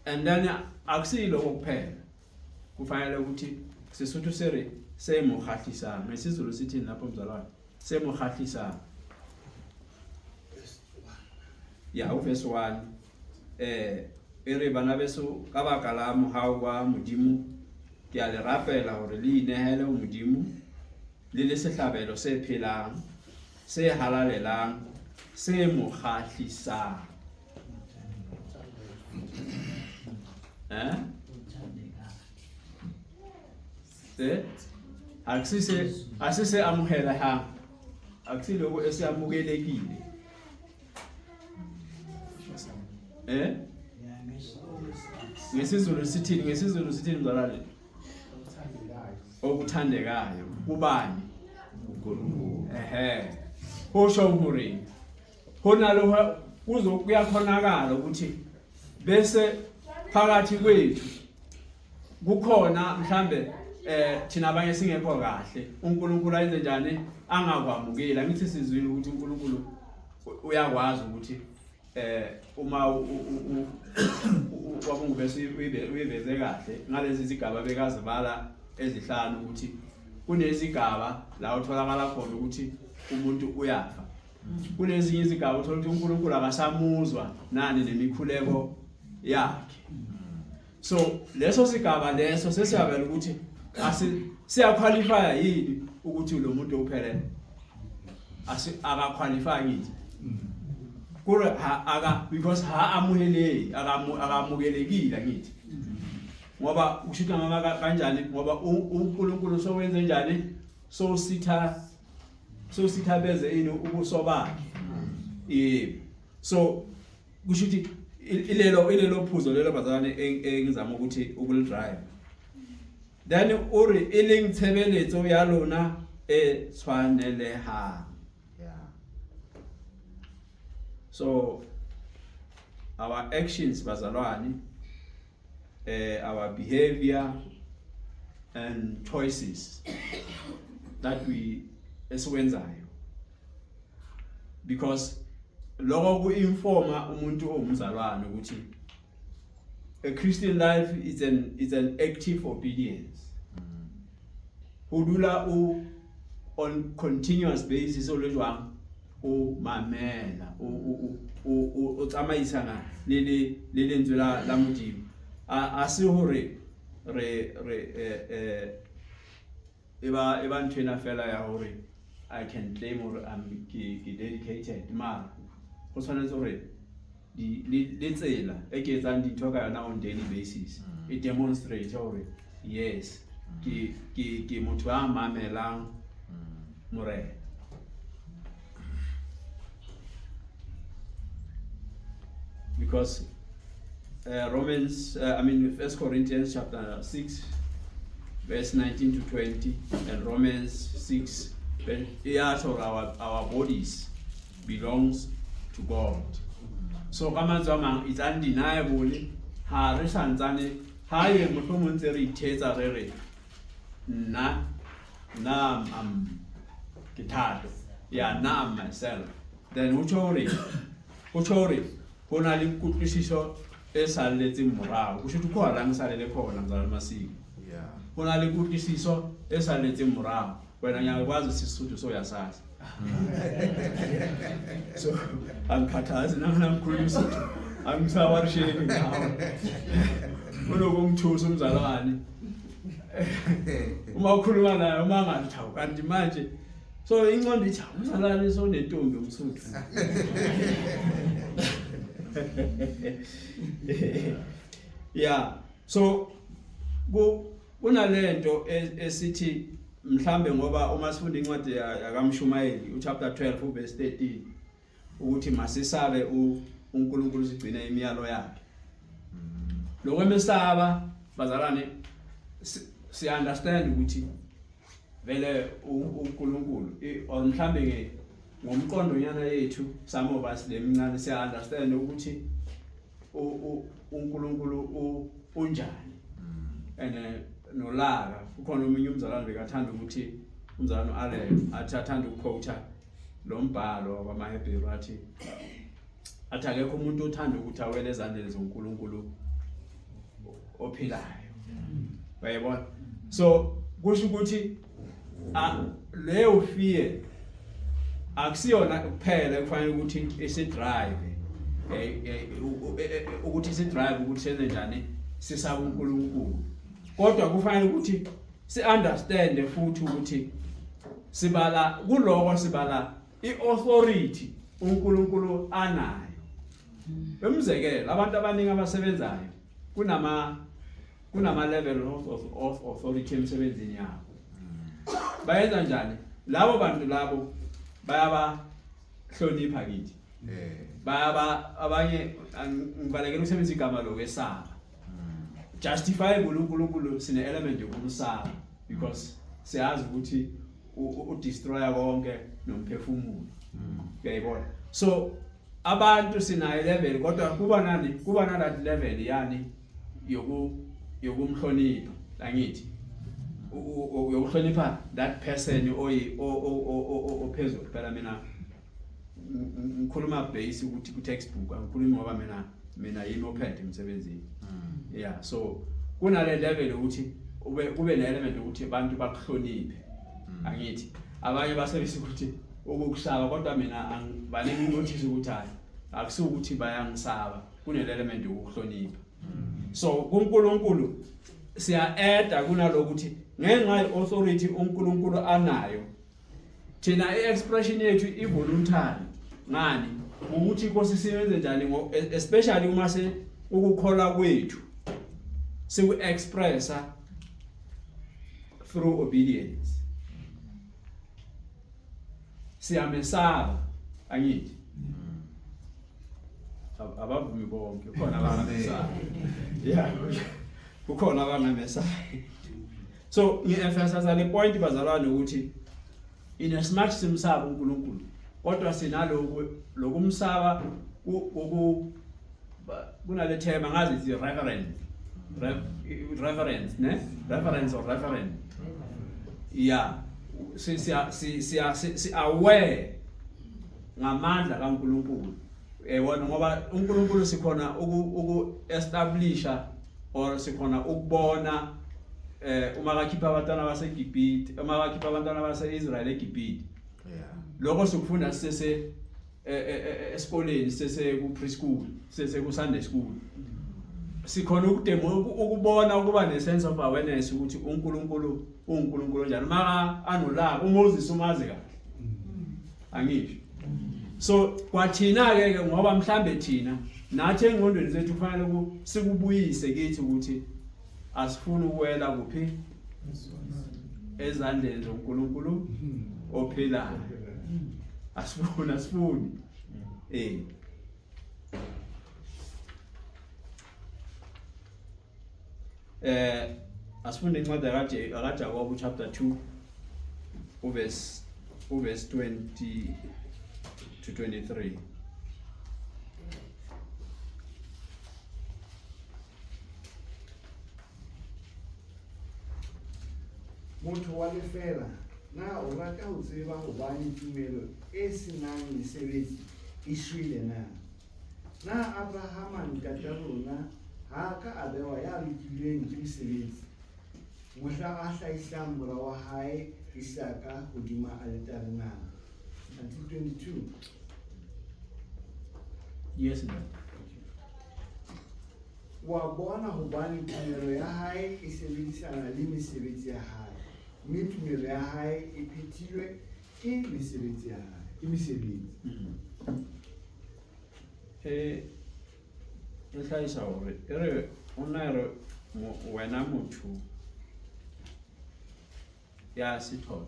And then akusilo kuphela, kufanele ukuthi Sesotho se re se mo kgahlisang. NgesiZulu sithini lapho mzalwane? Se mo kgahlisang. Ya, uverse 1 e re, bana beso, ka baka la mohau wa Modimo ke a le rapela hore le inehele ho Modimo le le sehlabelo se phelang, se halalelang, se mo kgahlisang. Se akusise asise amukelehang, akusiloko esiyamukelekile. NgesiZulu sithini? NgesiZulu sithini mzalwane? Okuthandekayo kubani?
uNkulunkulu.
Ehe, kusho hore hona lo kuzokuyakhonakala ukuthi bese phakathi kwethu kukhona mhlambe thina abanye singekho kahle, uNkulunkulu ayenze njani angakwamukeli. Angithi sizwile ukuthi uNkulunkulu uyakwazi ukuthi uma wabungubese uyiveze kahle ngalezi zigaba bekazibala ezihlanu, ukuthi kunezigaba la utholakala khona ukuthi umuntu uyafa, kunezinye izigaba uthola ukuthi uNkulunkulu akasamuzwa nani nemikhuleko yakhe. So leso sigaba leso sesiyabela ukuthi siyaqualify yini ukuthi lo muntu uphelele, akaqualify ngithi kure aka because ha amuheleki, akamukelekile ngithi, ngoba kusho ukuthi mama kanjani, ngoba uNkulunkulu sowenze njani, sositha beze ini ubuso bakhe. Yebo, so kusho ukuthi ilelo phuzo lelo bazalwane engizama ukuthi ukulidrive. Then uri e leng tshebeletso ya lona e tshwanelehang. So our actions bazalwane, our behavior and choices that we esiwenzayo, because lokho ku-informa umuntu owumzalwane ukuthi a Christian life is an active obedience. Ho dula o on continuous basis o le jwang, o mamela, o tsamaisana le lentswe la Modimo. A se hore re e ba nthwena fela ya hore I can claim hore I'm ke dedicated, mara go tshwanetse hore le tsela e ke etsang dintho ka yona on daily basis e demonstrate hore yes, ke motho a mamelang Morena. Because Romans, I mean First Corinthians chapter 6 verse 19 to 20 and Romans 6 iyasho our bodies belongs to God. So ka mantswe a mang, it's undeniable ha re santsane ha ye mohlomong ntse re ithetsa re re nna am ke thato ya nna am myself, then ho tjho hore ho na le kutlwisiso e salletseng morao. Kusho ukuthi khona la ngisalele khona mzalwane Masiko. Ho na le kutlwisiso e salletseng morao. Wena ngiyakwazi Sesotho, so uyasazi, so angikhathazi nami ngikhuluma isuthu, angisawarisheki ngawe kunokungithusa umzalwane uma ukhuluma naye uma ngathi hawu, kanti manje so inqondo ithi, "Hawu, umzalwane sonentombi umsuthu." Yeah, so kunalento esithi mhlambe ngoba uma sifunda incwadi yakaMshumayeli uchapter 12 uverse 13 ukuthi masisabe uNkulunkulu sigcine imiyalo yakhe. Lokwemesaba bazalwane, si understand ukuthi vele uNkulunkulu or mhlambe ngomqondo nyana yethu, some of us lemncane, siya understand ukuthi uNkulunkulu unjani. And nolaka kukhona omunye umzalwane bekathanda ukuthi umzalwane uAllen athi athanda ukuquote lo mbhalo wamaHebheru athi akekho umuntu othanda ukuthi awele ezandleni zoNkulunkulu ophilayo. Uyayibona? So kusho ukuthi leyo fear akusiyona kuphela kufanele ukuthi isidrive, ukuthi isidrive ukuthi senze njani, sisaba uNkulunkulu, kodwa kufanele ukuthi si-understand futhi ukuthi sibala kuloko, sibala i-authority uNkulunkulu anayo. Umzekelo, abantu abaningi abasebenzayo kunama level of authority emsebenzini yabo. Bayenza njani labo bantu? Labo bayabahlonipha kithi, bayaba abanye ngibalekela ukusebenzisa igama lokwesaba. Justifiable, uNkulunkulu sine element yokumsaba because siyazi ukuthi udestroya konke nomphefumulo. Uyayibona? So abantu sinayo level, kodwa kuba nani, kuba na that level yani yokumhlonipha, angithi yokuhlonipha that person oyi ophezulu. Phela mina ngikhuluma base ukuthi ku textbook, angikhulumi ngoba mina yimi ophethe emsebenzini. Yeah, so kunale level ukuthi ube kube ne element ukuthi abantu bakuhloniphe, angithi abanye basebenzisa ukuthi ukukusaba, kodwa mina baningi notice ukuthi hayi, akusukuthi bayangisaba, kune element yokuhlonipha. So kuNkulunkulu siya-adda kunalokuthi ngenxa ye-authority uNkulunkulu anayo, thina i-expression yethu i-voluntary. Ngani? Ukuthi inkosi siyenze njani, especially uma se ukukholwa kwethu siku-expressa through obedience. Siyamesaba, angithi? Abavumi bonke, kukhona abangamesaba. Yeah, kukhona abangamesaba. So ngi-emphasize le point, bazalwane, ukuthi in as much simsaba uNkulunkulu, kodwa sinaloku lokumsaba uku kunale term angazi ithi reverence, reverence ne reverence or reverend. Yeah, si siya si siya si aware ngamandla kaNkulunkulu, yebona, ngoba uNkulunkulu sikhona uku establisha or sikhona ukubona uma kakhipha abantwana baseGibhite, uma kakhipha abantwana baseIsrael eGibhite. Lokho sikufunda sese esikoleni, sese ku preschool, sese ku Sunday school. Sikhona ukudemo ukubona, ukuba ne sense of awareness ukuthi uNkulunkulu uNkulunkulu njani maka anolaka. uMoses umazi kahle, angisho? So kwathina ke ke ngoba mhlambe thina nathi engqondweni zethu kufanele sikubuyise kithi ukuthi asifuni ukuwela kuphi, ezandleni zoNkulunkulu ophilayo. Asifuni, asifuni. Asifunde incwadi kaJakobe chapter 2 uverse 20 to 23.
Motho wa lefela, na o rata ho tseba hobane tumelo e senang mesebetsi e shwele na? Na Abrahama ntata rona ha a ka a bewa ya lokileng ke mesebetsi, mohla a hlahisang mora wa hae Isaka hodima aletare na? Until 22.
Yes, ma'am.
Wa bona hobane tumelo ya hae e sebedisana le mesebetsi ya hae, mme tumelo ya hae e phethilwe ke mesebetsi ya hae, ke mesebetsi.
E hlahisa hore e re o nna e re wena motho ya sethotho.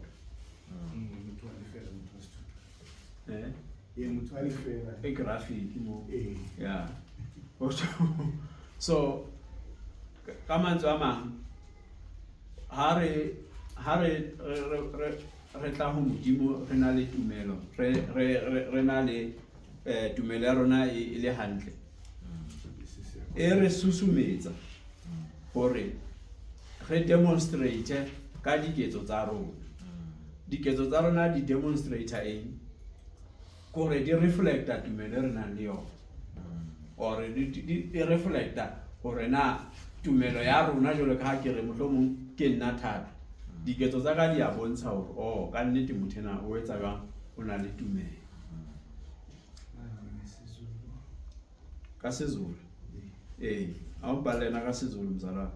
Motho wa lefela, motho wa sethotho.
Eh.
Ee, motho wa lefela.
E graphic mo.
Ee.
Yeah, so ka mantswe a mang, ha re tla ho Modimo re na le tumelo, re na le tumelo ya rona e le hantle. E re susumetsa hore re demonstrate ka diketso tsa rona. Diketso tsa rona di demonstrate eng? Kore di reflecta tumelo e re nang le yona, or di reflecta hore na tumelo ya rona jwalo ka ha ke re mohlomong ke nna thata, diketso tsa ka di a bontsha hore oh ka nnete motho ena o etsa jwang, o na le tumelo. Ka Sezulu. Eh, awubhalena ka Sezulu mzalwane.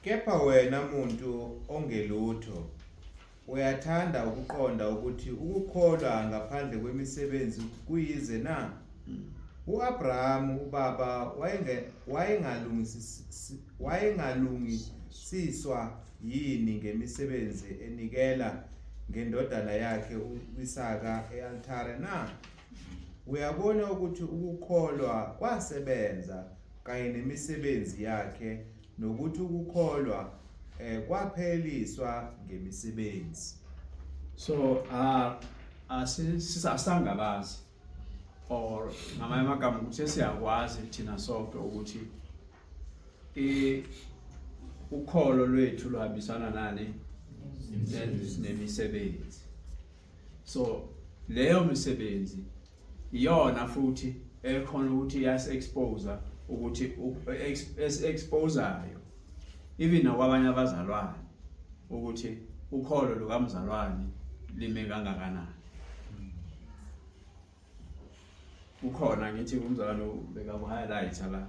Kepha wena muntu ongelutho uyathanda ukuqonda ukuthi ukukholwa ngaphandle kwemisebenzi kuyize na? UAbraham ubaba wayengalungisiswa yini ngemisebenzi enikela ngendodana yakhe uIsaka ealtare na? Uyabona ukuthi ukukholwa kwasebenza kanye nemisebenzi yakhe nokuthi ukukholwa kwapheliswa ngemisebenzi.
So asisangabazi or ngamanye amagama ukuthi siyakwazi thina sonke ukuthi ukholo lwethu luhambisana nani nemisebenzi. So leyo misebenzi iyona futhi ekhona ukuthi iyasi-expose ukuthi esi-exposayo even nakwabanye abazalwane ukuthi ukholo lukamzalwane lime kangakanani. Ukhona ngithi umzalwane ubeka ku-highlight la.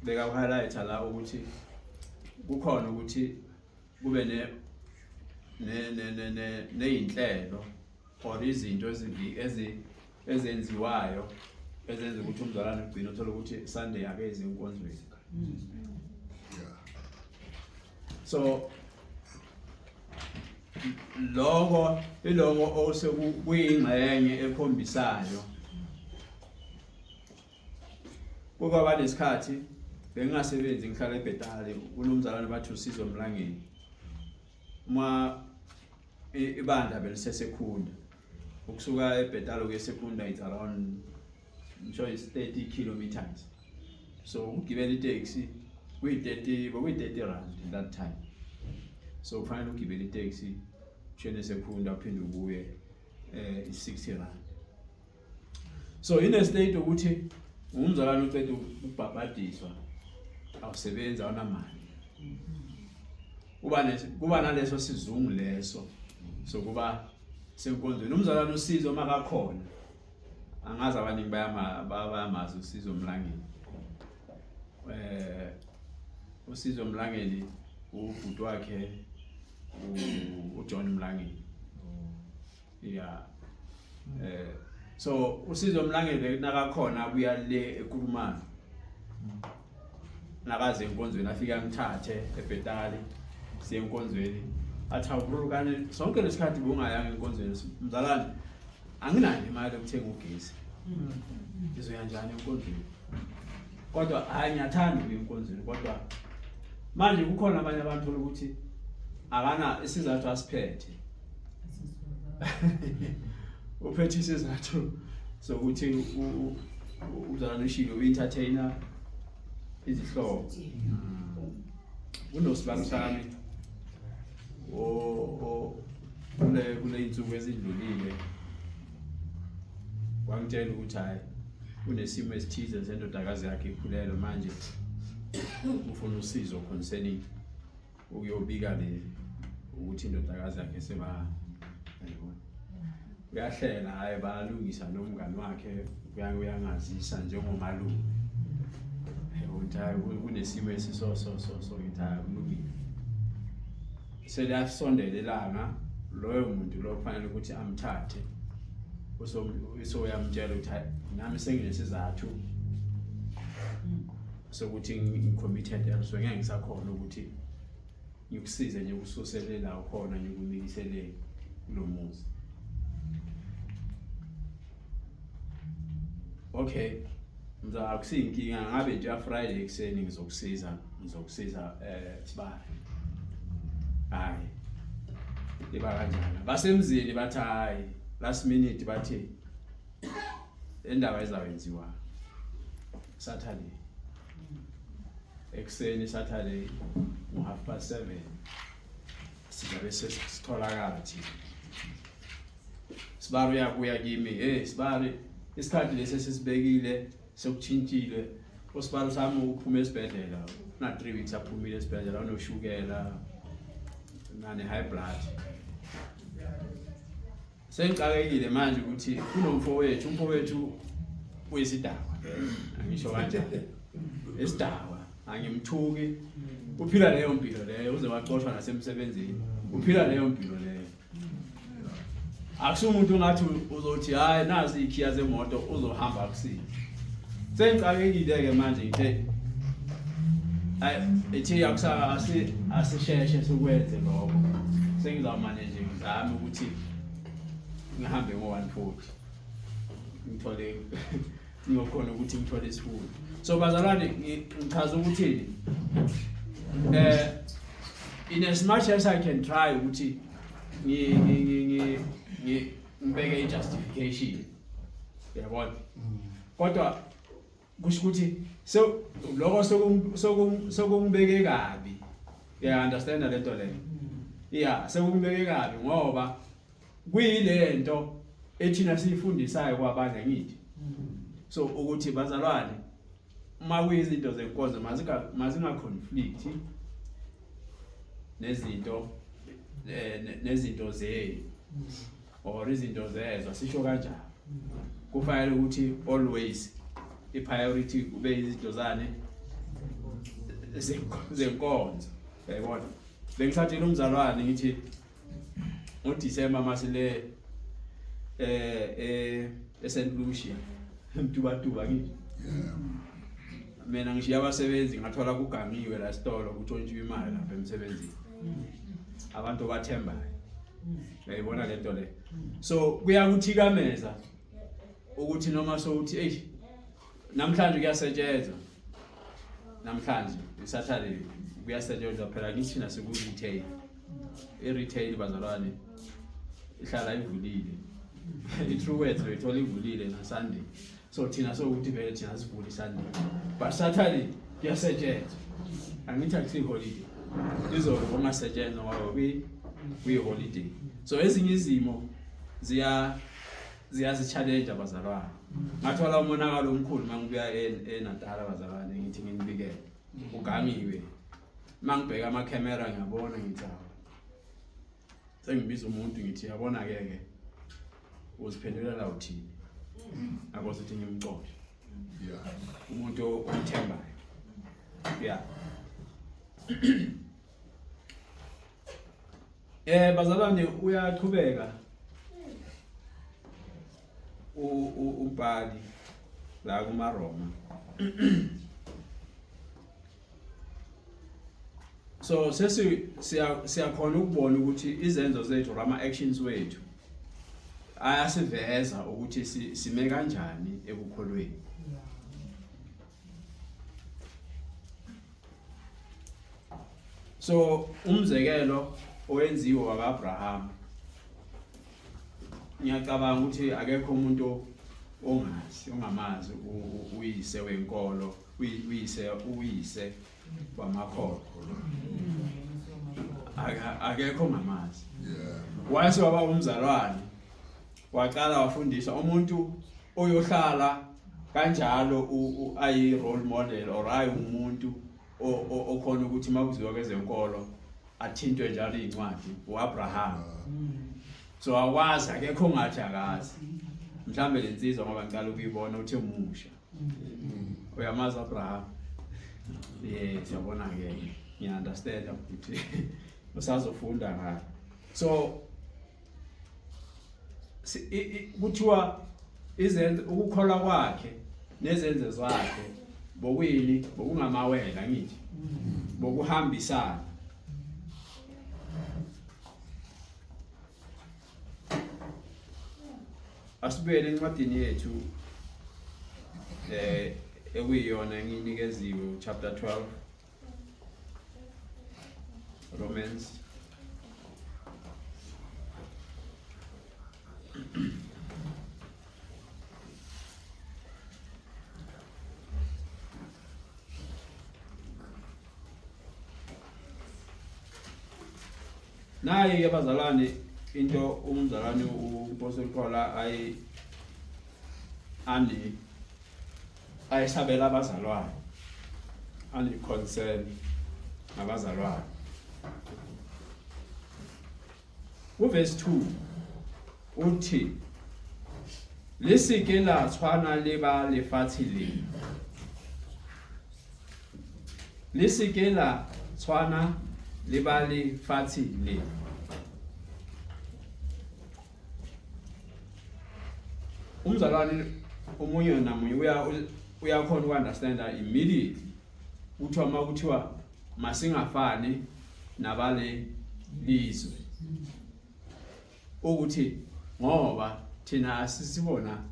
Beka ku-highlight la ukuthi kukhona ukuthi kube ne ne ne ne ne neyinhlelo or izinto ezenziwayo ezenza ukuthi umzalwane ugcine uthola ukuthi Sunday akezi enkonzweni. So lokho iloko osekuyingxenye ekhombisayo. Kukwaba nesikhathi bengingasebenzi ngihlala eBhetali kunomzalwane bathi uSizo Mlangeni. Uma ibandla belisesekhunda ukusuka eBhetali ukuya eSekhunda it's around ngisho is 30 kilometers. So ukugibela itaxi kuyi-30 bekuyi-30 rand that time. So kufanele ugibele itaxi ushone eSekhunda uphinde ubuye i-60 rand. So in a state ukuthi umzalwane uceda ukubhabhadiswa awusebenzi awunamali. Kuba naleso sizungu leso sokuba senkonzweni. Umzalwane uSizo makakhona angazi abaningi bayamazi uSizo Mlangeni. uSizo Mlangeni ubhuti wakhe uJohn Mlangeni. Yeah. So uSizo Mlangeni nakakhona abuya le eKulumane. Nakaze enkonzweni afika ngithathe eBhetali siye enkonzweni athi awurukane sonke lesikhathi bungayanga enkonzweni mzalwane anginayo imali yokuthenga ugesi. Ngizoya njani enkonzweni? Kodwa hayi ngiyathanda ukuya enkonzweni kodwa manje kukhona abanye abantu ukuthi akana isizathu asiphethe. Uphethe isizathu sokuthi umzalwane ushilo u-entertainer izihlobo. Kunosibani sami kule insuku ezidlulile wangitshela ukuthi hayi unesimo esithize sendodakazi yakhe ikhulelwe manje ufuna usizo concerning ukuyobika le ukuthi indodakazi yakhe seba ayibona uyahlela hayi bayalungisa nomngani wakhe uyangazisa njengomalume ukuthi hayi kunesimo esiso so so so ngithi hayi kulungile. Seliyasondela ilanga loyo muntu lo kufanele ukuthi amthathe usoyamtshela ukuthi hayi nami senginesizathu sokuthi ngi-committed elsewhere ngeke ngisakhona ukuthi ngikusize nje ukususele la ukhona ngikunikisele kulo muzi. Okay, mza akusiyinkinga ngabe nje Friday ekuseni ngizokusiza sibale. Hayi iba kanjani basemzini bathi hayi Last minute bathi indaba izawenziwa Saturday ekuseni, Saturday ngo-7:30 sizabe sesitholakala thina. Sibari uyabuya kimi, hey sibari, isikhathi lesi esisibekile sekuchintshile. Usibari sami uphuma esibhedlela, una 3 weeks aphumile esibhedlela, unoshukela nane high blood. Sengixakekile manje ukuthi kunomfowethu, umfowethu uyisidakwa, angisho kanjani, isidakwa, angimthuki, uphila leyo mpilo leyo, uze waxoshwa nasemsebenzini, uphila leyo mpilo leyo. Akusumuntu ongathi uzothi hayi nazi ikhiya zemoto uzohamba akusize. Sengixakekile ke manje, ngithe ayi ethi akusa asisheshe sikwenze lokho. Sengizawumane nje ngizame ukuthi ngihambe ngo-140 ngithole ngiyokhona ukuthi ngithole isifundo. So bazalwane, ngichaza ukuthi in as much as I can try ukuthi ngibeke i-justification, uyabona, kodwa kusho ukuthi so lokho sokungibeke kabi. Yeah, understand lento leyo? Yeah, sekungibeke kabi ngoba kuyilento ethina siyifundisayo kwabanye, ngithi so ukuthi bazalwane, uma kuyizinto zenkonzo mazinga conflict nezinto nezinto zenu or izinto zezwa, sisho kanjalo. Kufanele ukuthi always i-priority kube izinto zane zenkonzo, uyayibona. Bengisatshela umzalwane ngithi ngoDisemba masile eSt Lucia eMtubatuba, ngithi mina ngishiya abasebenzi, ngathola kugangiwe la esitolo, kutshontshiwe imali lapha emsebenzini, abantu obathembayo, uyayibona lento le. So kuyakuthikameza ukuthi noma sowuthi hey namhlanje kuyasetshenzwa, namhlanje iSaturday kuyasetshenzwa, phela ngithina siku-retail. I-retail bazalwane ihlala ivulile, i-Truworths uyithola ivulile na-Sunday. So thina sokuthi vele thina sivule i-Sunday, but Saturday kuyasetshenzwa, angithi akusiyi-holiday, izobe kungasetshenzwa ngoba kuyi-holiday. So ezinye izimo ziyazi-challenge abazalwane. Ngathola umonakalo omkhulu uma ngibuya eNatala bazalwane, ngithi nginibikele, ugangiwe. Uma ngibheka amakhamera ngiyabona, ngithi hawu, sengibiza umuntu ngithi yabona-ke ke uziphendulela uthini, akwazi ukuthi ngimxoshe umuntu omthembayo. Yeah, bazalwane, uyaqhubeka umbhali la kumaRoma. So sesi siyakhona ukubona ukuthi izenzo zethu or ama actions wethu ayasiveza ukuthi sime kanjani ekukholweni. So umzekelo owenziwe wakaAbraham, ngiyacabanga ukuthi akekho umuntu ongazi ongamazi uyise wenkolo, uyise wamakholwa, akekho ongamazi. Wase waba umzalwane, waqala wafundisa umuntu oyohlala kanjalo ayi role model or ayi umuntu okhona ukuthi makuziwa kwezenkolo athintwe njalo incwadi, uAbraham. So awazi, akekho ongathi akazi. Mhlambe lensizwa ngoba ngicala ukuyibona uthe umusha, uyamazi Abraham? Yes, yabona ke, ngiya understand ukuthi usazofunda ngayo. So kuthiwa izenzo, ukukholwa kwakhe nezenzo zakhe bokuyini? Bokungamawela, ngithi bokuhambisana. Asibuyele encwadini yethu ekuyiyona enginikeziwe, chapter 12 Romans. Nayi ke bazalwane into umzalwane uMpostoli Paul ayi ani ayisabela abazalwane, ani concern ngabazalwane. Uverse 2 uthi le se ke la tshwana le ba lefatshe le, le se ke la tshwana le ba lefatshe le. Umzalwane omunye namunye uyakhona uku-understanda immediately kuthiwa uma kuthiwa masingafani nabale lizwe, ukuthi ngoba thina asisibona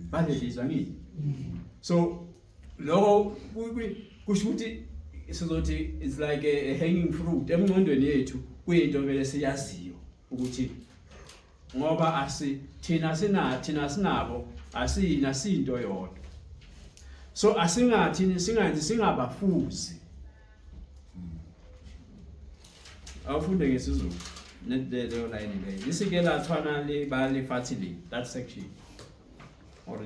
balelizwe, angithi? So lokho kusho ukuthi sizothi it's like a hanging fruit emngqondweni yethu, kuyinto vele siyaziyo ukuthi ngoba asi thina sina thina sinabo asiyina sinto yodwa, so asingathi singayenzi singabafuzi. Awufunde ngesiZulu leyo line leyo, le se ke la tshwana le ba lefatshe le, that section or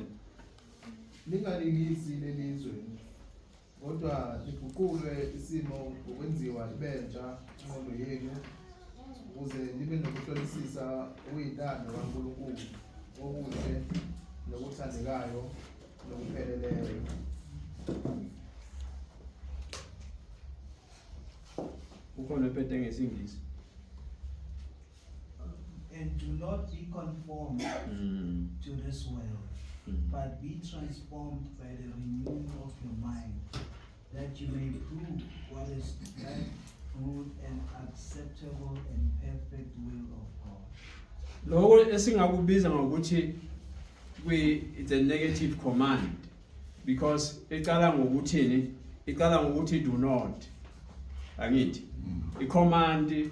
Ningalingisi lelizwe, kodwa niguqulwe isimo ngokwenziwa ibentsha ingqondo yenu, ukuze nibe nokuhlolisisa okuyintando kaNkulunkulu, okuhle nokuthandekayo nokupheleleyo.
Ukhona ophethe ngesiNgisi?
And do not be conformed to this world, but be transformed by the renewing of your mind, that you may prove what is that good and acceptable and perfect will of God.
Lokho esingakubiza ngokuthi kwi it's a negative command, because iqala ngokuthini? Iqala ngokuthi do not, angithi? I-command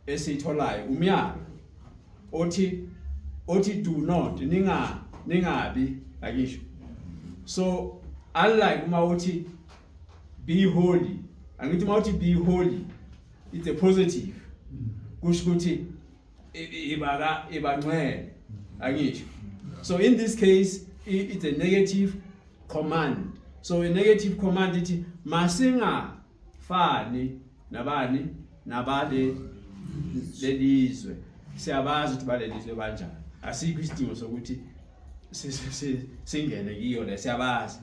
esiyitholayo umyalo othi do not, ningabi, akisho. So unlike uma uthi be holy, angithi? Uma uthi be holy, it's a positive, kusho ukuthi ibaka ibangcwele, angisho? So in this case it's a negative command. So a negative command ithi masingafani nabani? Nabale lelizwe. Siyabazi ukuthi balelizwe banjani, asikho isidingo sokuthi singene kiyo le, siyabazi.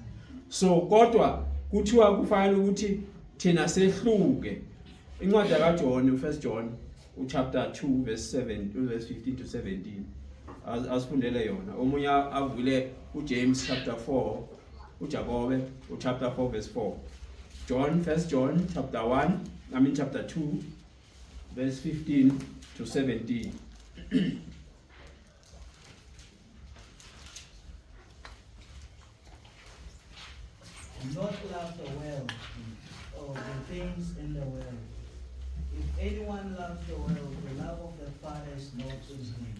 So kodwa kuthiwa kufanele ukuthi thina sehluke. Incwadi kaJohn, first John uchapter 2 verse 7, verse 15 to 17, asifundele yona. Omunye avule uJames chapter 4, uJakobe uchapter 4 verse 4. John, first John chapter 1, I mean chapter 2 verse 15 to 17.
Do not love the world or the things in the world. If anyone loves the world, the love of the Father is not in him.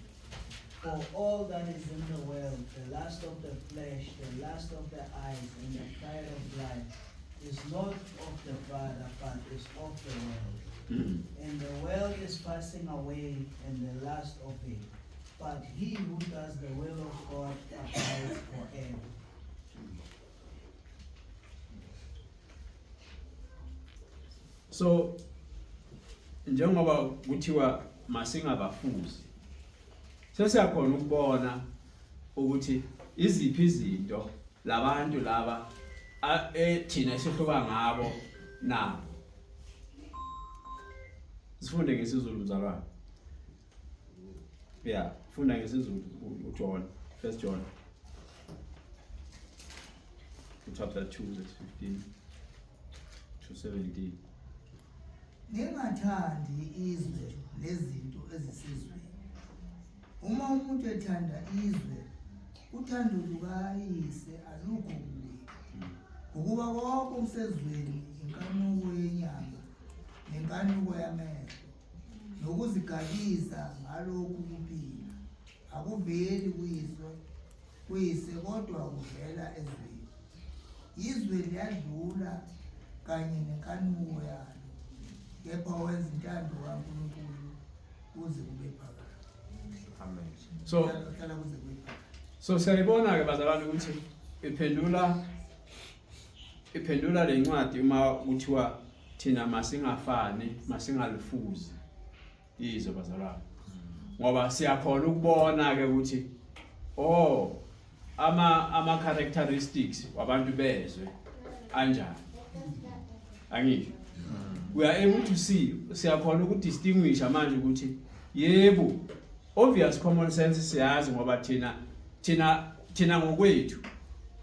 For all that is in the world, the lust of the flesh, the lust of the eyes, and the pride of life, is not of the Father, but is of the world. And the world is passing away, and the lust of it. But he who does the will of God abides forever.
So njengoba kuthiwa masingabafuzi, sesiyakhona ukubona ukuthi iziphi izinto labantu laba thina esihluka ngabo nabo. Sifunde ngesiZulu, mzalwane. Yeah, funda ngesiZulu uJohn, first John chapter 2 verse 15 to 17.
Ningathandi izwe lezinto ezisezweni. Uma umuntu ethanda izwe, uthando lukayise alukho kuye. Ngokuba konke okusezweni, inkanuko yenyama nenkanuko yamehlo nokuzigabisa ngalokhu kuphila, akuveli kuyise kodwa kuvela ezweni. Izwe liyadlula kanye nenkanuko yalo, kepha owenza intando kaNkulunkulu kuze kube phakade.
Amen.
So
Uhlala kuze kube phakade.
So siyayibona ke bazalwane ukuthi iphendula lencwadi uma kuthiwa thina masingafani, masingalifuzi izwe bazalwane. Ngoba siyakhona ukubona ke ukuthi oh ama characteristics wabantu bezwe anjani. Angisho. We are able to see, siyakhona ukudistinguish manje ukuthi yebo, obvious common sense siyazi ngoba thina ngokwethu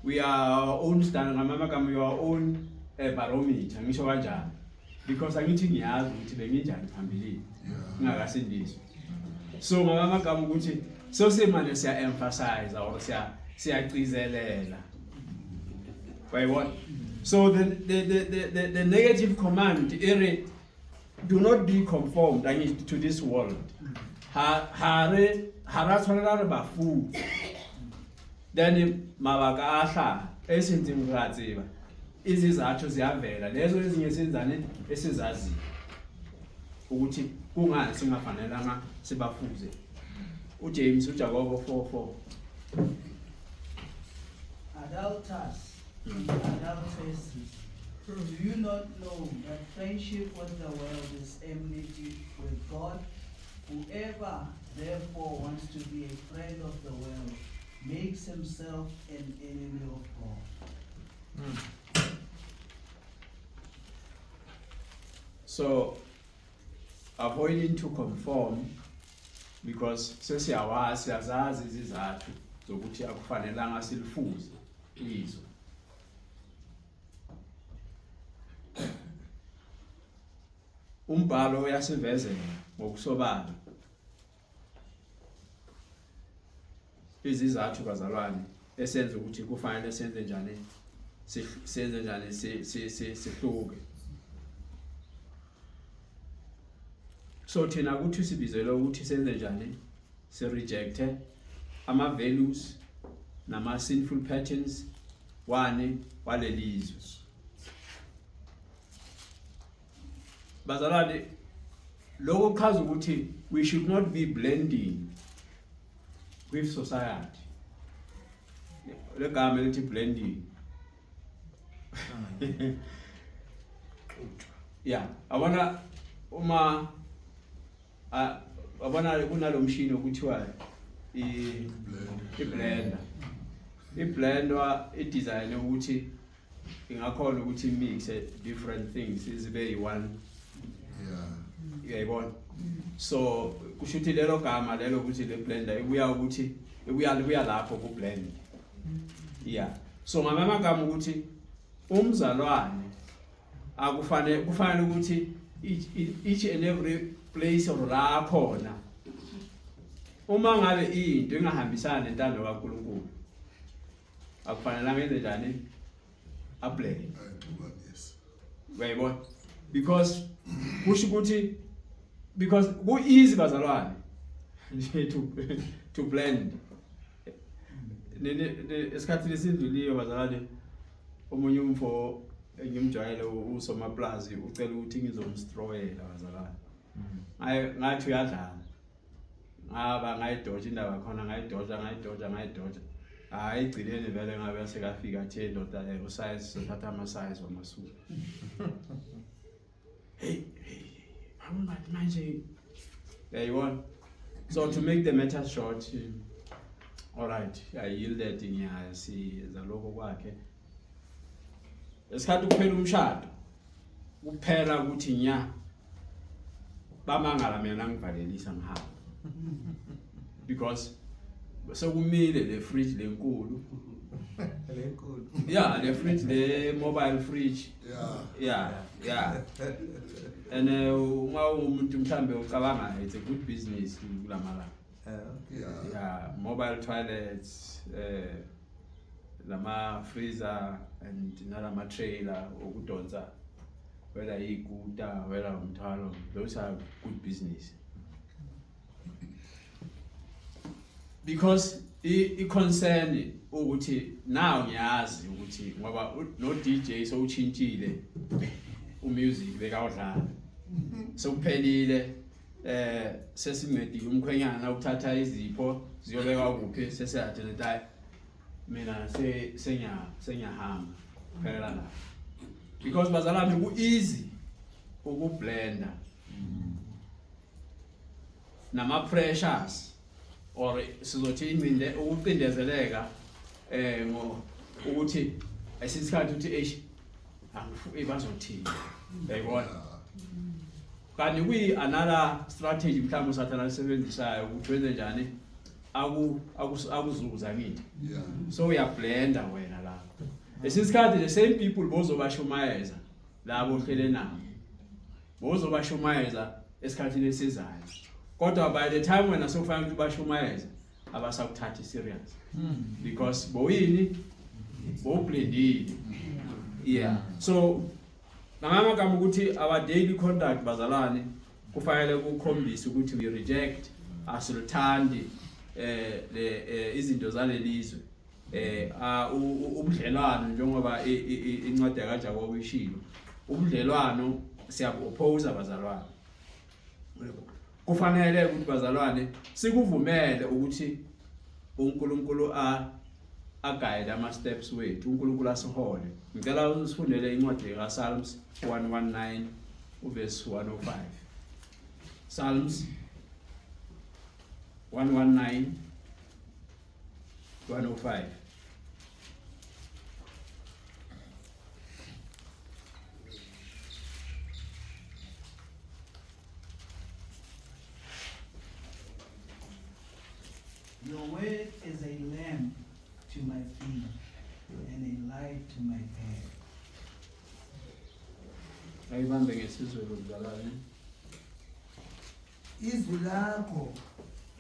we are our own standard, ngamagama we are our own barometer, ngisho kanjalo, because angithi ngiyazi ukuthi benginjani phambilini ngingakasindiswa. So ngamagama ukuthi so simane siya emphasize or siyagcizelela, uyayibona. So the negative command ere do not be conformed angithi to this world, ha re ha ra tshwanela re bafu, then mabaka a hlaha e sentseng re a tseba, izizathu ziyavela lezo ezinye senzane esizaziyo ukuthi kungani singafanelanga sibafuze. uJames, uJakobo 4:4.
Adulterers and adulteresses, do you not know that friendship with the world is enmity with God? Whoever therefore wants to be a friend of the world makes himself an enemy of God.
So avoiding to conform, because sesiyawazi, siyazazi izizathu zokuthi akufanelanga silifuze izwe. Umbhalo uyasivezela ngokusobala izizathu bazalwane esenza ukuthi kufanele senze njani, senze njani, sihluke. So thina ukuthi sibizelwe ukuthi senze njani, si reject ama values nama sinful patterns wani walelizwe bazalwane. Lokho kuchaza ukuthi we should not be blending with society. Legama elithi blending, yeah, abona uma abona kunalomshini okuthiwa i-blender, i-blender i-design ukuthi ingakhona ukuthi mix different things izibe yi-one. Uyayibona, so kusho ukuthi lelo gama lelo ukuthi le blender ibuya ukuthi ibuya lapho ku blend. Yeah, so ngamagama ukuthi umzalwane akufanele, kufanele ukuthi each and every place or la khona uma ngabe into ingahambisani nentando kaNkuluNkulu akufanelanga enze njani, ablend.
Ayixubanise.
Uyayibona, because kusho ukuthi because ku easy bazalwane nje to blend. Nene esikhathini esidluliyo bazalwane, omunye umfo engimjwayele usomaplazi ucela ukuthi ngizomstroyela bazalwane. Ngaye ngathi uyadlala, ngaba ngayidoja indaba khona, ngayidoja, ngayidoja, ngayidoja, hayi igcineni vele ngabe sekafika athe ndoda, usize sothatha ama size wamasuku. Hey hey, manje uyayibona. So to make the matter short, all right, I yielded, ngiyasiza lokho kwakhe. Esikhathi kuphela umshado kuphela ukuthi nya bamangala mina ngivalelisa ngihamba because sekumile le fridge lenkulu.
Lenkulu.
Yeah, le fridge, le mobile fridge. Yeah, and uma umuntu mhlambe ucabanga, it's a good business kulamalanga. Yeah, mobile toilets, lama freezer and nalama trailer okudonsa, whether ikuta, whether umthwalo, those are good business because i concern ukuthi now ngiyazi ukuthi ngoba no DJ sowuchintshile umusic bekawudlala, sokuphelile. Sesincedile umkhwenyana ukuthatha izipho ziyobekwa kuphi, sesiyatshela ukuthi hayi mina sengiyahamba phela la, because bazalwane ku-easy ukublenda nama pressures or sizothi incinde ukucindezeleka ngo ukuthi esisikhathi uthi eish angifu bazothini, uyayibona. Kanti kuyi another strategy mhlawumbe usathana alisebenzisayo ukuthi wenze njani akuzuza ngithi. So uyablenda wena lapho. Esinye the same people bozobashumayeza labo ohlele nabo, bozobashumayeza esikhathini esizayo, kodwa by the time wena sewufanele ukuthi ubashumayeze abasakuthathi serious because boyini bowublendile. Yeah, so ngamanye amagama ukuthi our daily conduct, bazalwane, kufanele kukhombise ukuthi we reject, asiluthandi le izinto zalelizwe, ubudlelwano njengoba incwadi kaJakobe ishilo, ubudlelwano siyabu-oppose bazalwane. Kufanele ukuthi bazalwane sikuvumele ukuthi uNkulunkulu a aguide ama steps wethu, uNkulunkulu asihole. Ngicela usifundele incwadi ka Psalms 119 uverse 105. Psalms 119 105.
Your word is a lamp to my feet and a light to my path.
Ayibambe ngesiZulu mzalwane.
Izwi lakho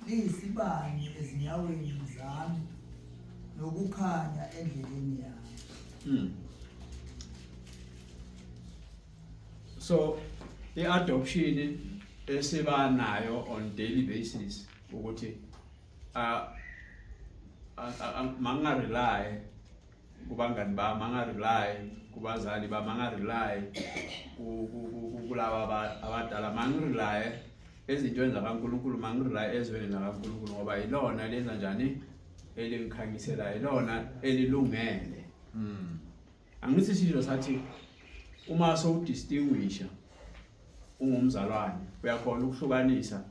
liyisibani ezinyaweni zami nokukhanya endleleni yami.
So i-adoption esiba nayo on daily basis ukuthi mangingarely kubangani bami, mangingarely kubazali bami, mangingarely kulaba abadala, mangirely ezintweni zakaNkulunkulu, mangirely ezweni lakaNkulunkulu, ngoba yilona lenza njani, elingikhanyisela, yilona elilungele. Angithi sisho sathi uma sowudistinguisha ungumzalwane uyakhona ukuhlukanisa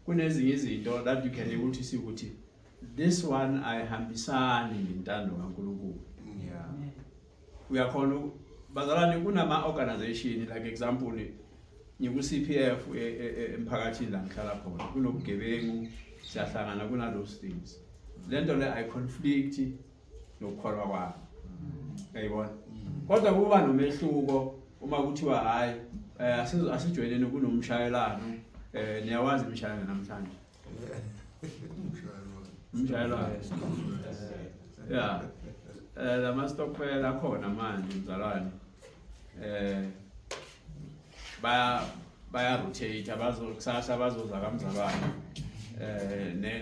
kunezinye izinto that you can able to see ukuthi this one ayihambisani nentando kaNkulunkulu. Uyakhona bazalwane, kunama organization, like example ngiku CPF emphakathini la ngihlala khona, kunobugebengu, siyahlangana kuna those things, lento le ayi conflict nokukholwa kwami, uyayibona. Kodwa kuba nomehluko uma kuthiwa hayi, asijoyineni kunomshayelano, niyawazi imishayelano namhlanje, umshayelano, yeah, lama stokvel akhona manje mzalwane, baya rotate, abazo kusasa bazoza kamzalwane,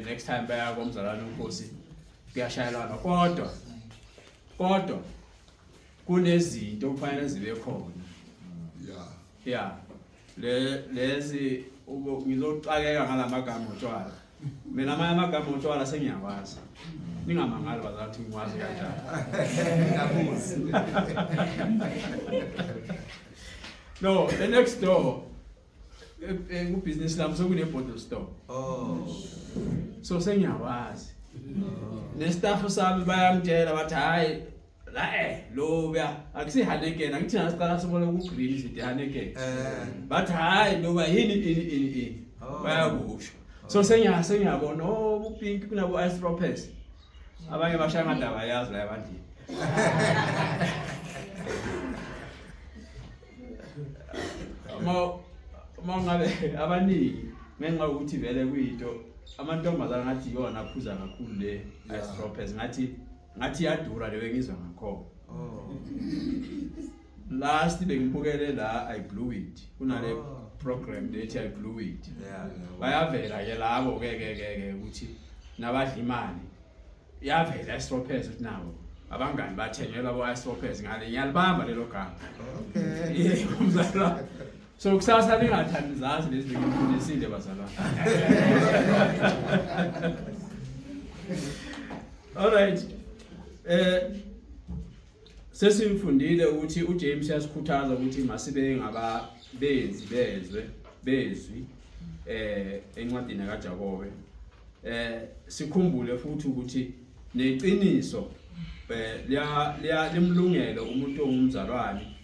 next time baya komzalwane uNkosi, kuyashayelana, kodwa kunezinto okufanele zibe khona. Yeah, le lezi ngizoxakeka ngalamagama otshwala. Mina amanye amagama otshwala sengiyawazi, ningamangali bazathi ngiwazi kanjani.
Ngabuzi.
No, the next door ku-business lami sekune bottle store. So sengiyawazi, nestaff sami bayangitshela bathi hayi la lo buya akusi Heineken, angithi nasiqala sibone ku green sithi Heineken. Bathi hayi loba yini ini ini ini. Bayakusho. So sengiyabona oh kupink kunabo ice droppers. Abanye bashaya ngadaba yazi la ebandleni. Ma ngabe abaningi ngenxa yokuthi vele kuyinto amantombazana ngathi iyona aphuza kakhulu le ice droppers, ngathi iyadura leyo engizwa ngakhona. Last bengibukele la I Blew It, kunale program lethi I Blew It. Bayavela ke labo ke ukuthi nabadla imali yavela ice droppers ukuthi nabo abangani bathengelwa bo ice droppers ngale, ngiyalibamba lelo gama. Yebo mzalwane. So kusasa ningathandi zazi lezi bengifundisile bazalwane. All right. Sesifundile ukuthi uJames uyasikhuthaza ukuthi masibe ngababenzi bezwe bezwi encwadini kaJakobe. Sikhumbule futhi ukuthi neqiniso liya limlungele umuntu ongumzalwane,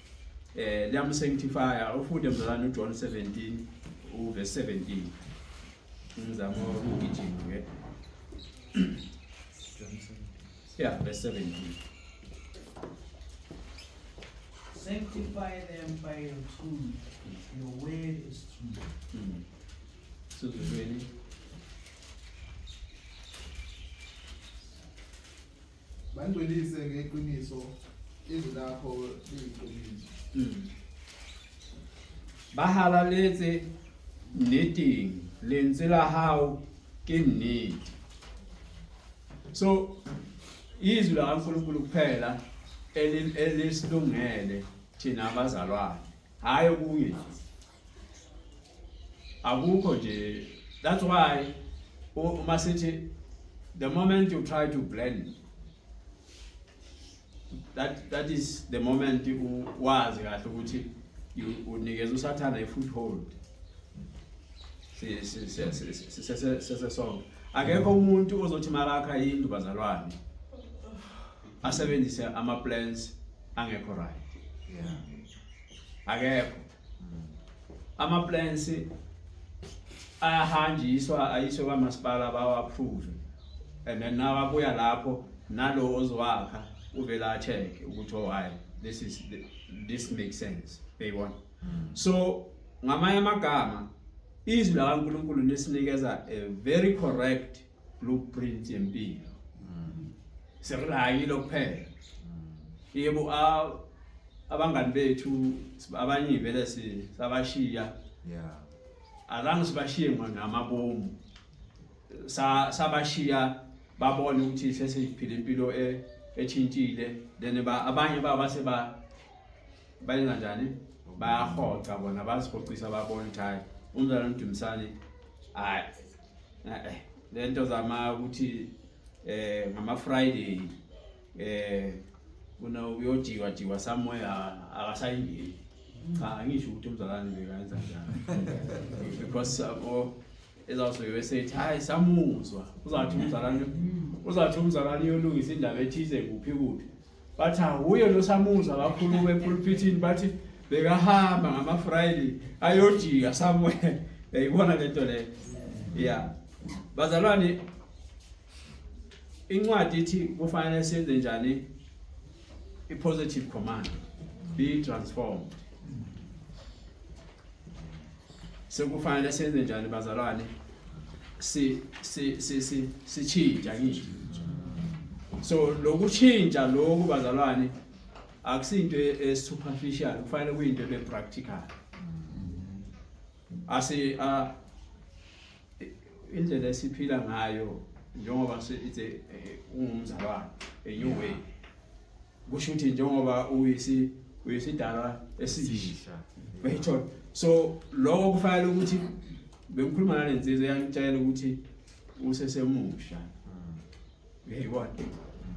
liyamsanctify. Ufunde mzalwane uJohn 17 uverse 17. Ngizama ukugijima ke. Yeah, verse 17.
Sanctify them by your truth. Your word is truth.
Sizulwini.
Bangcwelise ngeqiniso, izwi lakho liyiqiniso.
Bahalaletse nneteng, lentswe la hao ke nnete. So izwi likaNkulunkulu kuphela elisilungele thina abazalwane, hayi okunye nje. Akukho nje. That's why uma sithi the moment you try to blend, that is the moment wazi kahle ukuthi unikeza uSathana i-foothold. Sisesonke. Akekho umuntu ozothi marakha indlu bazalwane asebenzise ama plans angekho right. Akekho. Ama plans ayahanjiswa ayiswe kwamasipala bawa approve, and then nawabuya lapho nalo ozowakha uvela acheck ukuthi oh hayi, this makes sense, uyayibona. So ngamanye amagama izwi likaNkulunkulu lisinikeza a very correct blueprint yempilo. Sirayilo kuphela. Yebo, abangani bethu abanye vele sabashiya. Azange sibashiye ngamabomu. Sabashiya babone ukuthi sesiphila impilo echintshile, then abanye babo base bayenza njani? Bayahoqa bona, bazihoqisa babona ukuthi hayi umzalwane uDumisani, hayi, lento zama ukuthi ngama Friday kuna uyojiwa jiwa somewhere akasayingeni. Cha, angisho ukuthi umzalwane bekayenza njani, because abo ezawusuke besethi hayi samuzwa, uzathi umzalwane uyolungisa indaba ethize kuphi kuphi, bathi awuye lo samuzwa bakhuluma epulpitini, bathi bekahamba ngama Friday ayojika somewhere. Uyayibona lento le? Yeah, bazalwane, incwadi ithi kufanele senze njani? I-positive command, be transformed. Sekufanele senze njani bazalwane? Si si si si sichinja ngisho. So lokuchinja lokhu bazalwane akusinto e superficial, kufanele kuyinto ebe practical. Asi a indlela esiphila ngayo njengoba it's ungumzalwane, a new way, kusho ukuthi njengoba uyisidalwa esisha, uyayithola. So lokho kufanele ukuthi bengikhuluma nalensizwa eyangitshela ukuthi usesemusha, uyayibona.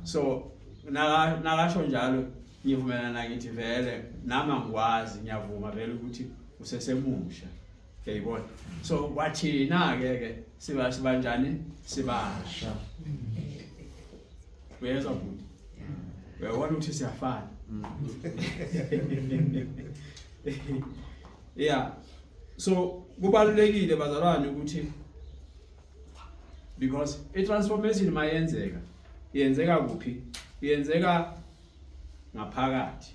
So nakasho njalo ngivumelana, ngithi vele nami angikwazi, ngiyavuma vele ukuthi usesemusha, uyayibona. So kwathina ke ke siba sibanjani? Sibasha. Uyezwa bhuti? Uyabona ukuthi siyafana? Yeah, so kubalulekile bazalwane ukuthi because i-transformation mayenzeka, yenzeka kuphi? Yenzeka ngaphakathi.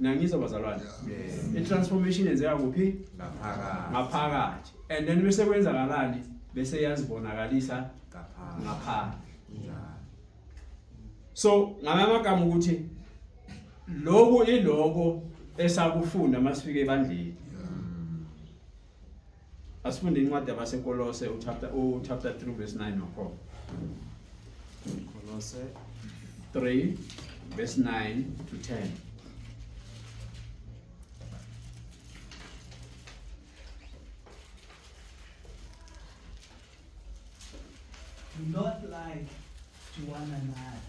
Nangizwa bazalwane? I-transformation yenzeka kuphi?
Ngaphakathi.
Ngaphakathi, and then bese kwenzakalani? Bese yazibonakalisa
ngaphandle.
Ngaphandle.
Njalo.
So ngamanye amagama ukuthi lokhu iloko esakufunda masifike ebandleni. Asifunde incwadi yabaseKolose uchapter 3 verse 9 nakhona.
Kolose
3 verse 9 to 10.
to one another,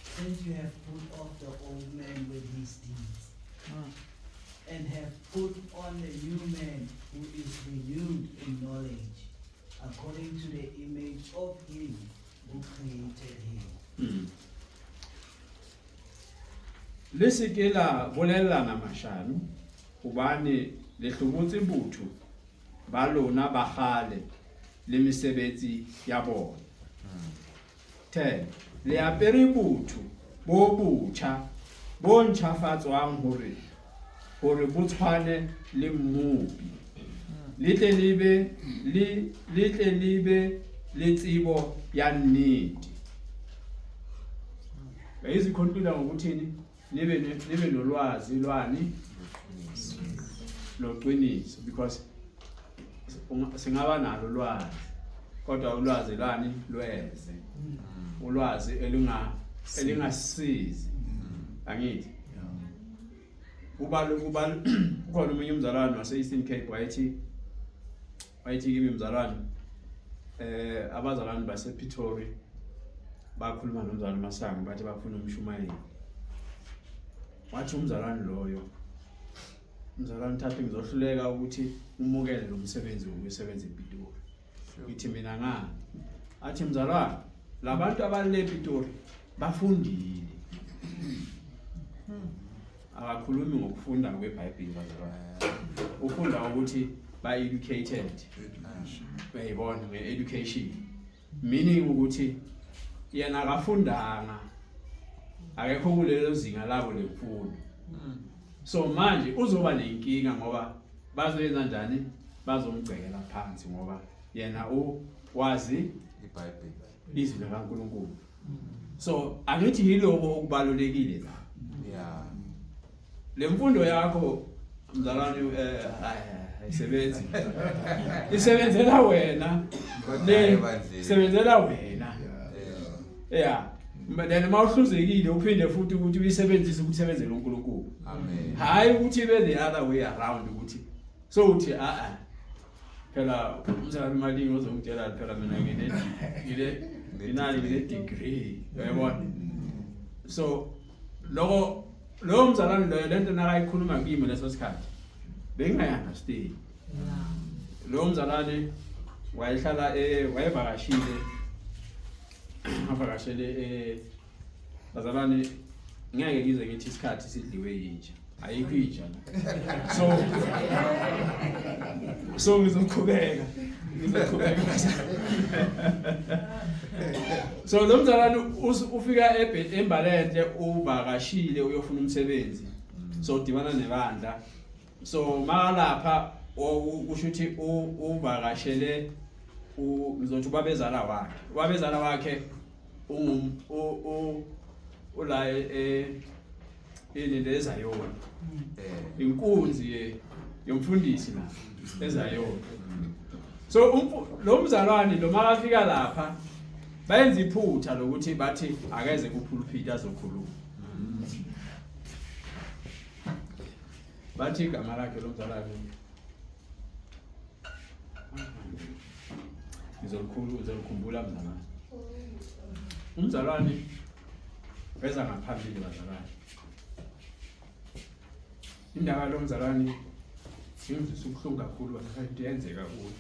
since you have put off the old man with his deeds, and have put on the new man who is renewed in knowledge, according to the image of him who created him.
Le se ke la bolellana mashano, hobane le hlobotse botho ba lona ba kgale le mesebetsi ya bona. 10. Le apere botho bo botjha bo ntjhafatswang hore bo tshwane le Mmopi. Le tle le be le le tle le be le tsebo ya nnete. Bayiziconclude ngokuthini? Nibe nolwazi lwani? Loqiniso, because singaba nalo ulwazi, kodwa ulwazi lwani? Lweze. Ulwazi elingasisizi. Angithi? Kuba kukhona omunye umzalwane wase Eastern Cape wayethi kimi, mzalwane, abazalwane base Pretoria bakhuluma nomzalwane Masango, bathi bafuna umshumayeli. Wathi umzalwane loyo, "Mzalwane thatha, ngizohluleka ukuthi umukele lo msebenzi wokusebenza ePitori." Ngithi mina, "Ngani?" Athi, "Mzalwane, labantu abale ePitori bafundile." Akakhulumi ngokufunda kweBhayibheli, bazalwane, ufunda ukuthi ba-educated, uyayibona, nge-education, meaning ukuthi yena akafundanga, akekho kulelo zinga labo lemfundo. So manje uzoba nenkinga ngoba bazoyenza njani? Bazomgcekela phansi ngoba yena wazi
iBhayibheli,
izwi likaNkulunkulu. So angithi yiloko okubalulekile la? Le mfundo yakho, mzalwane, ayisebenzi, isebenzela wena.
Kodwa
Le
ebandleni.
isebenzela wena. Yeah, then mawuhluzekile uphinde futhi ukuthi uyisebenzise ukuthi usebenzele uNkulunkulu.
Amen.
Hayi ukuthi ibe the other way around, ukuthi so uthi a a phela umzalwane Malingi ozongitshela phela mina ngine nginani, ngine degree, uyabona. So lokho lowo mzalwane loyo, lento nakayikhuluma kimi leso sikhathi bengingayi-understand. Lowo mzalwane wayehlala wayevakashile, avakashele bazalwane, ngeke ngize ngithi isikhathi sidliwe yinja, ayikho inja la. So ngizoqhubeka. So lo mzalwane ufika eMbalenhle, uvakashile, uyofuna umsebenzi, so udibana nebandla. So makalapha kusho ukuthi uvakashele ngizothi ubabezala wakhe ula ini lezayoni, inkunzi yomfundisi la ezayoni. So lo mzalwane lo makafika lapha bayenza iphutha lokuthi bathi akeze kupulpit azokhuluma. Bathi igama lakhe lo mzalwane, ngizolikhulu, uzolikhumbula mzalwane. Umzalwane weza ngaphambili, bazalwane. Indaba lo mzalwane ingizwisa ubuhlungu kakhulu, bazalwane, into yenzeka kuyo.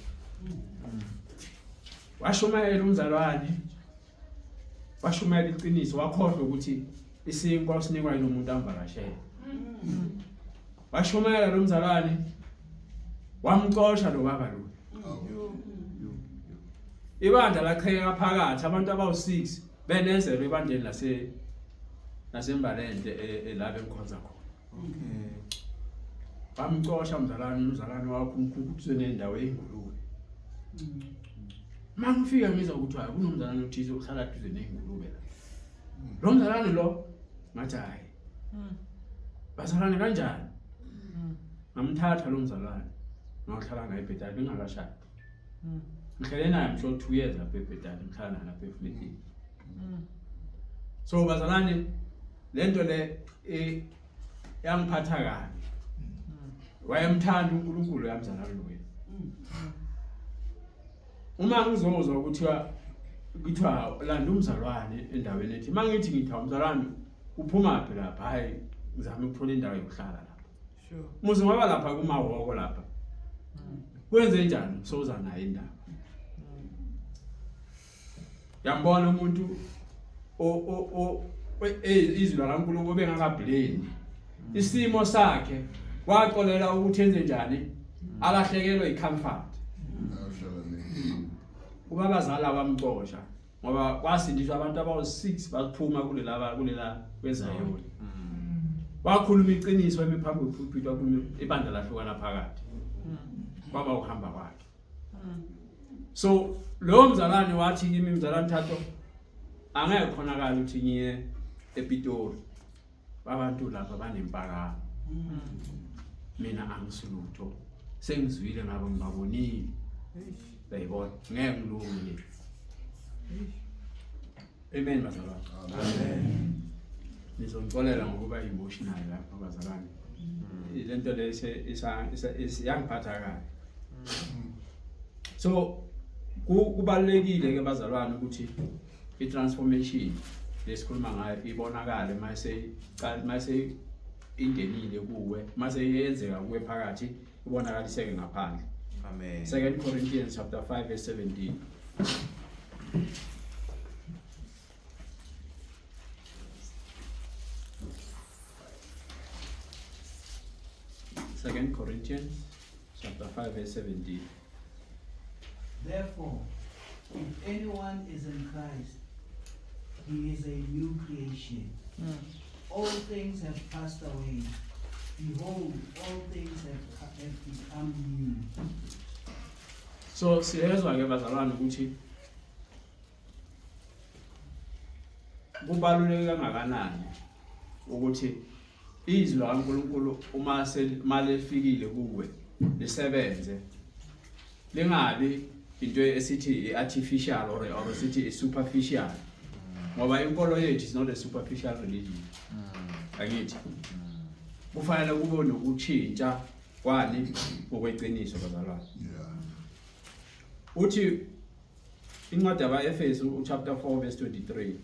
Washumayela umzalwane, washumayela iqiniso, wakhohlwa ukuthi isinkwa usinikwa yilo muntu amvakashele. Washumayela lo mzalwane, wamxosha lo baba lo. Ibandla laqhekeka phakathi, abantu abawu-6 benezelwe ebandleni laseMbalenhle la bengikhonza khona. Bamxosha umzalwane. Umzalwane wakho umkhukhu nendawo ey'ngulube. Uma ngifika ngizwa ukuthi hayi, kunomzalwane othize ohlala duze ney'ngulube la. Lo mzalwane lo, ngathi hhayi, bazalwane, kanjani? Ngamthatha lo mzalwane, ngayohlala naye eBhetali bengakashadi. Ngihlele naye msho 2 years lapha eBhetali, ngihlala naye lapha efletini. So bazalwane, lento le yangiphatha kabi. Wayemthanda uNkulunkulu yamzalwane loyo. Uma ngizozwa ukuthiwa Kuthiwa landa umzalwane endaweni ethi mangithi ngithi umzalwane uphuma phi lapha, hayi ngizama ukuthola indawo yokuhlala lapha. Muzi ngoba lapha kumahhoko lapha. Kwenze njani soza naye indaba. Yambona umuntu o izwi likaNkulunkulu obengakableni. Isimo sakhe waxolela ukuthi enze njani alahlekelwe icomfort.
Ayohlala ne.
Ubabazala wamxosha ngoba kwasindiswa abantu abawu6 baphuma kulela kulela kwezayoni. Wakhuluma iqiniso emi phambi kwepulpit, wakhuluma ibandla lahlukana phakathi. Kwaba ukuhamba kwakhe. So lo mzalwane wathi kimi, mzalwane Thato, angeke khonakala ukuthi ngiye ePitori, abantu lapha banempakamo, mina angisilutho, sengizwile ngabo, ngibabonile, uyayibona, ngeke ngilunge. Amen bazalwane.
Amen.
Nizongixolela ngokuba emotional lapha bazalwane, lento le yangiphatha kabi. So kubalulekile ke bazalwane ukuthi i-transformation lesikhuluma ngayo ibonakale mase mase ingenile kuwe, mase yenzeka kuwe phakathi, ibonakaliseke ngaphandle.
Amen.
2 Corinthians chapter 5 verse 17. Second Corinthians chapter 5 verse 17.
Therefore, if anyone is in Christ, he is a new creation. All things have passed away. Behold, all things have become new.
So siyezwa ke bazalwane ukuthi kubaluleke kangakanani ukuthi izwi likaNkulunkulu uma malifikile kuwe lisebenze, lingabi into esithi i-artificial or sithi i-superficial, ngoba inkolo yethu is not a superficial religion, angithi? Kufanele kube nokutshintsha kwani ngokweqiniso bazalwane. Uthi incwadi yaba-Efesu uchapter 4 verse 23,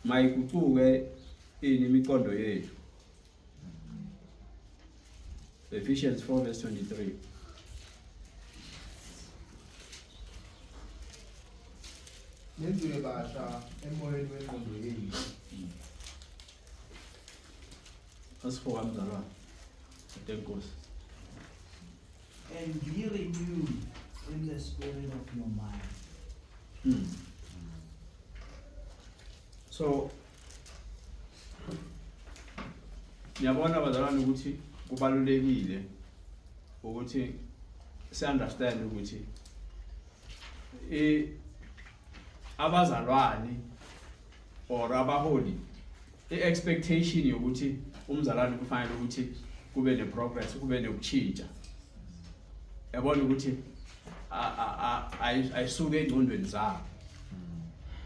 mayiguquke ini imiqondo yethu. Ephesians 4 verse 23.
Nenziwe basha emoyeni wengqondo yenu.
Asifoka mzalwane enkosi.
And be renewed in the spirit of your mind.
So ngiyabona bazalwane ukuthi kubalulekile ukuthi si-understand ukuthi abazalwane or abaholi, i-expectation yokuthi umzalwane kufanele ukuthi kube ne-progress, kube nokutshintsha, yabona ukuthi ayisuke engqondweni zabo.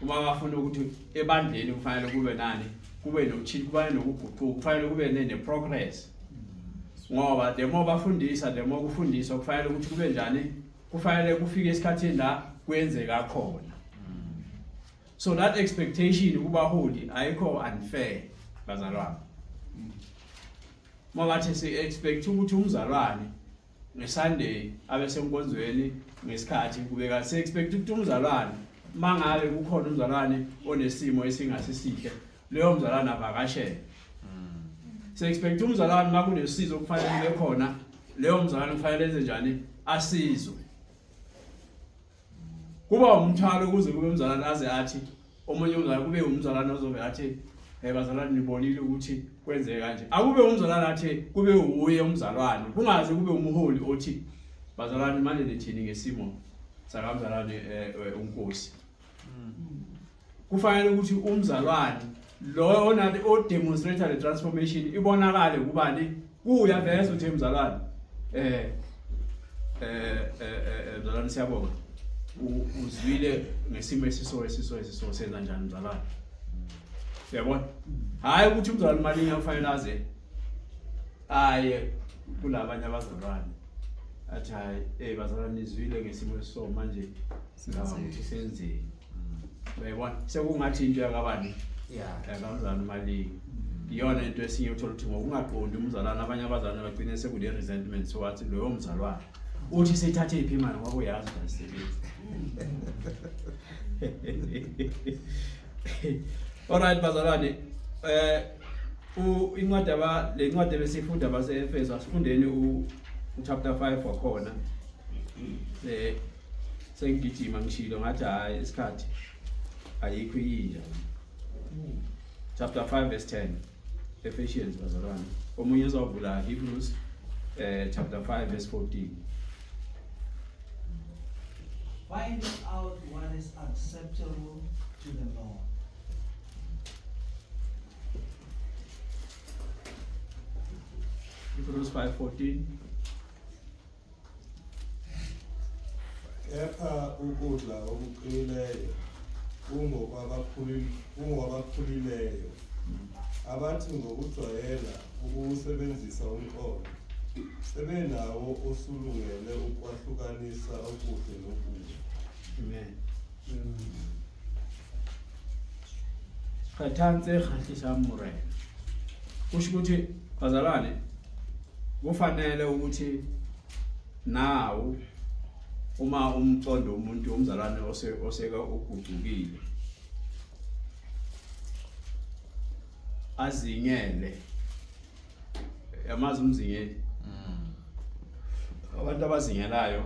Uma bafuna ukuthi ebandleni kufanele kube nani, kube nokutshintsha, kube nokuguquka, kufanele kube ne-progress, ngoba the more bafundisa, the more kufundiswa, kufanele ukuthi kube njani, kufanele kufike esikhathini la kwenzeka khona. So that expectation kubaholi ayikho unfair bazalwane. Mabathi si expect ukuthi umzalwane ngeSunday abe senkonzweni ngesikhathi, kube kahle, si expect ukuthi umzalwane mangabe kukhona umzalwane onesimo esingasisihle, leyo mzalwane avakashele. Si expect umzalwane makunesizo kufanele kube khona, leyo mzalwane kufanele enze njani, asizwe. Kuba umthwalo ukuze kube umzalwane aze athi omunye umzalwane, kube umzalwane ozobe athi, "Hey bazalwane, nibonile ukuthi kwenzeke kanje." Akube umzalwane athi, kube uye umzalwane, kungaze kube umholi othi, "Bazalwane, manje nithini ngesimo sakamzalwane uNkosi?" Kufanele ukuthi umzalwane lo onale o demonstrate the transformation ibonakale kubani, kuya vese uthi, "Mzalwane, mzalwane siyabonga, uzwile ngesimo esiso esiso esiso, senza njani mzalwane?" Uyabona, hayi ukuthi umzalwane malinye kufanele aze aye kulabanye abazalwane. Athi hayi, eh bazalwane nizwile ngesimo esiso manje singaba ukuthi senzeni. Uyayibona? Sekungathi into yakabani?
Yeah.
Yakamzalwane uMalinga. Iyona into esinye uthola ukuthi ngokungaqondi umzalwane abanye abazalwane bagcine sekune resentment so wathi loyo mzalwane uthi sithathe iphi imali ngoba uyazi ukuthi ayisebenzi. Alright bazalwane, eh u incwadi aba le ncwadi ebesifunda base Efeso asifundeni u chapter 5 wakhona. Eh sengigijima ngishilo ngathi hayi isikhathi ayikho iyinja. Chapter 5 verse 10. Ephesians bazalwane. Omunye uzovula Hebrews chapter 5 verse 14.
Finding out what is acceptable to the Lord.
Hebrews 5:14.
Kepha ukudla okuqinileyo kungokwabakhulile abathi ngokujwayela ukuwusebenzisa umqondo sebenawo osulungele ukwahlukanisa okuhle nokubi.
Amen. Kgethang tse kgahlisang Morena. Kusho ukuthi bazalwane kufanele ukuthi nawu uma umcondo umuntu umzalwane oseka ugucukile azingele yamazi umzingeli abantu abazingelayo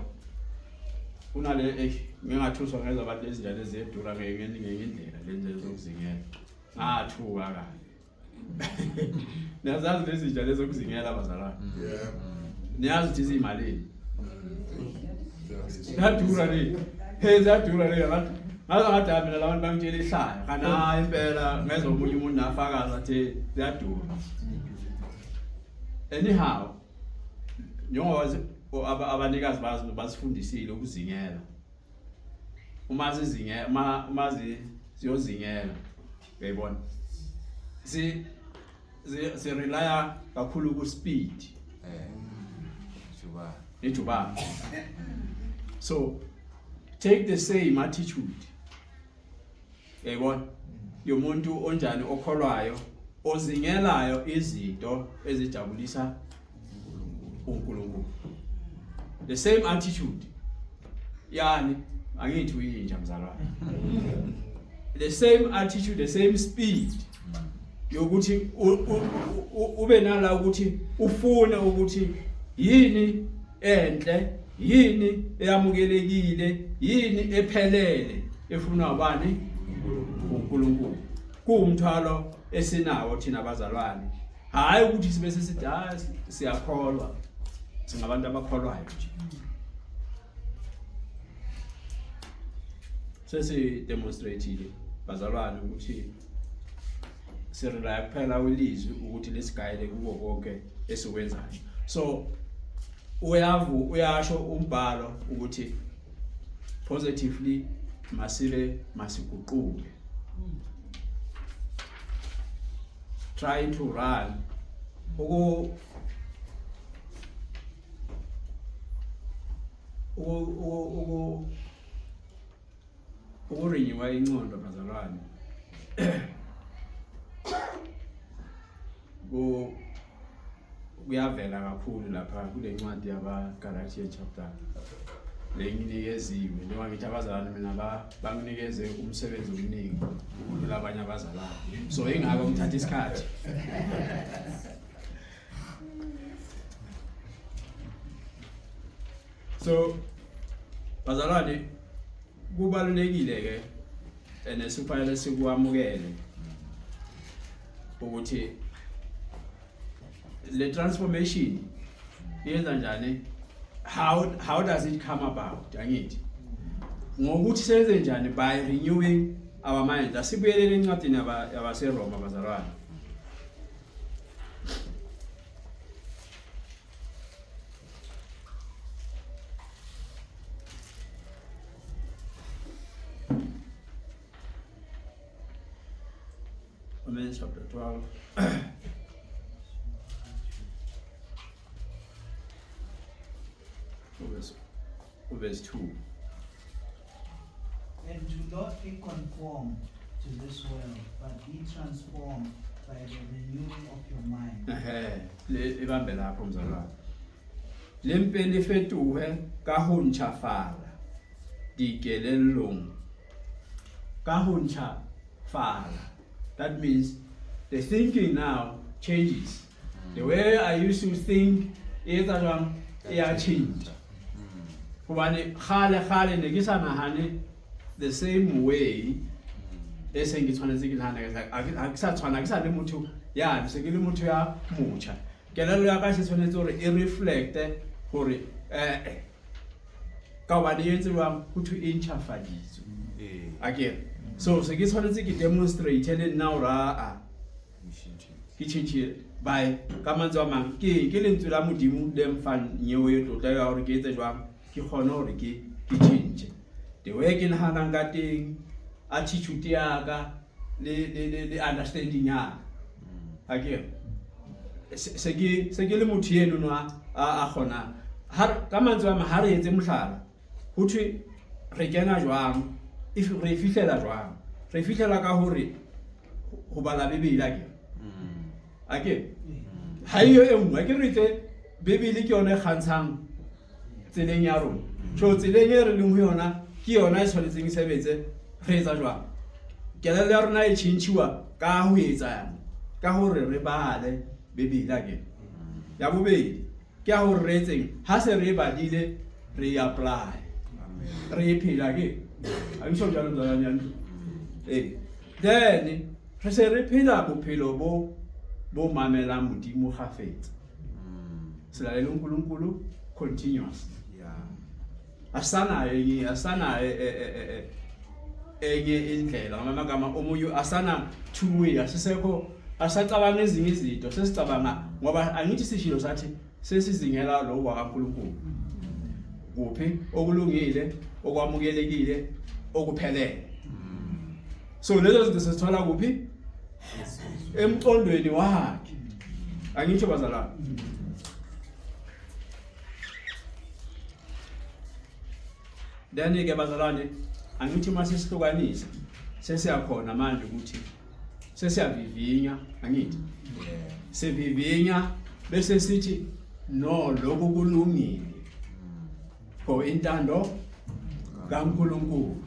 kunale eh ngingathuswa ngeza abantu ezinjalo ezedura ngenye indlela lezi zokuzingela ngathuka kabi niyazazi lezi zinja lezi zokuzingela bazalwane.
Yebo.
Niyazi ukuthi ziyimalini? Ziyadura le. Hey ziyadura le abantu. Ngaze ngathi hayi mina labantu bangitshela ihlaya. Kanti hayi impela ngezwe omunye umuntu nafakaza athi ziyadura. Anyhow, njengoba abanikazi bazo basifundisile ukuzingela. Uma zizingela, uma ziyozingela, uyayibona. Si si relya kakhulu ku speed.
Juba.
Ijubane. So take the same attitude. Uyayibona? Yomuntu onjani okholwayo ozingelayo izinto ezijabulisa uNkulunkulu. The same attitude. Yani angithi uyinja mzalwane. The same attitude, the same speed. Yokuthi ube nala ukuthi ufune ukuthi yini enhle, yini eyamukelekile, yini ephelele efunwa ubani? uNkulunkulu. Kuwumthwalo esinawo thina abazalwane. Hayi ukuthi sibe sesithi hayi siyakholwa. Singabantu abakholwayo nje. Sesi demonstrateile bazalwane ukuthi sirelaya kuphela kwilizwi ukuthi lisigayele kuko konke esikwenzayo. So uyavu uyasho umbhalo ukuthi positively masibe masiguquke. Trying to run uku uku ukurenewa ingqondo bazalwane ku kuyavela kakhulu lapha kule ncwadi yaba Galatians chapter lenginikeziwe njengoba ngithi abazalwane mina banginikeze umsebenzi omningi ukudlula abanye abazalwane, so ingako ngithatha isikhathi. So bazalwane kubalulekile ke ene sifanele sikwamukele ukuthi le transformation yenza njani, how does it come about? Angithi ngokuthi senze njani? By renewing our minds. Asibuyelele encwadini yabaseRoma bazalwane. Romans chapter 12. Uverse 2.
And do not be conformed to this world, but be transformed by the renewing of your mind.
Ehe, le ibambe lapho mzalwane. Le mpe le fetohe ka ho ntjhafala dikelellong. Ka ho ntjhafala. That means the thinking now changes. The way I used to think e etsa jwang e ya change. Hobane kgale kgale ne ke sa nahane the same way e seng ke tshwanetse ke nahane ka ha ke sa tshwana ke sa le motho ya se ke le motho ya motjha. Kelello ya ka se tshwanetse hore e reflecte hore eh ka hobane e etse jwang ho thwe e ntjhafaditswe. Akere so se ke tshwanetse ke demonstrate le nna hore aa ke tjhentjhile by ka mantswe a mang ke ke lentswe la Modimo le mfang nyeo e tlotla ya hore ke etse jwang ke kgone hore ke ke tjhentjhe the way ke nahanang ka teng, attitude ya ka le le le, le understanding ya ka. Akere se ke se ke le motho eno no a a kgonang ha ka mantswe a mang ha re etse mohlala ho thwe re kena jwang if re fihlela jwang re fihlela ka hore ho bala Bibele akere akere ha iyo e nngwe akere re itse Bibele ke yona e kgantshang tseleng ya rona. So tseleng e re leng ho yona ke yona e tshwanetseng e sebetse. Re etsa jwang? Kelello ya rona e tjhentjhiwa ka ho etsang? Ka hore re bale Bibele akere. Ya bobedi ke ya hore re etseng ha se re e badile re e apply re e phela ke a ke jalo mzalwane ya ntlo ee then re se re phela bophelo bo bo mamelang Modimo kgafetsa. Silalela uNkulunkulu continuous. Asanayo enye asanayo enye indlela ngamagama omunye asana two way asisekho asacabanga ezinye izinto sesicabanga ngoba angithi sishilo sathi sesizingela lokho kaNkulunkulu kuphi okulungile okwamukelekile okuphelele. So lezo zinto sesithola kuphi? Emqondweni wakhe. Angisho bazalwane. Then ke bazalwane angithi uma sesihlukanisa sesiyakhona manje ukuthi sesiyavivinya angithi sivivinya bese sithi no lokhu kulungile for intando kaNkulunkulu.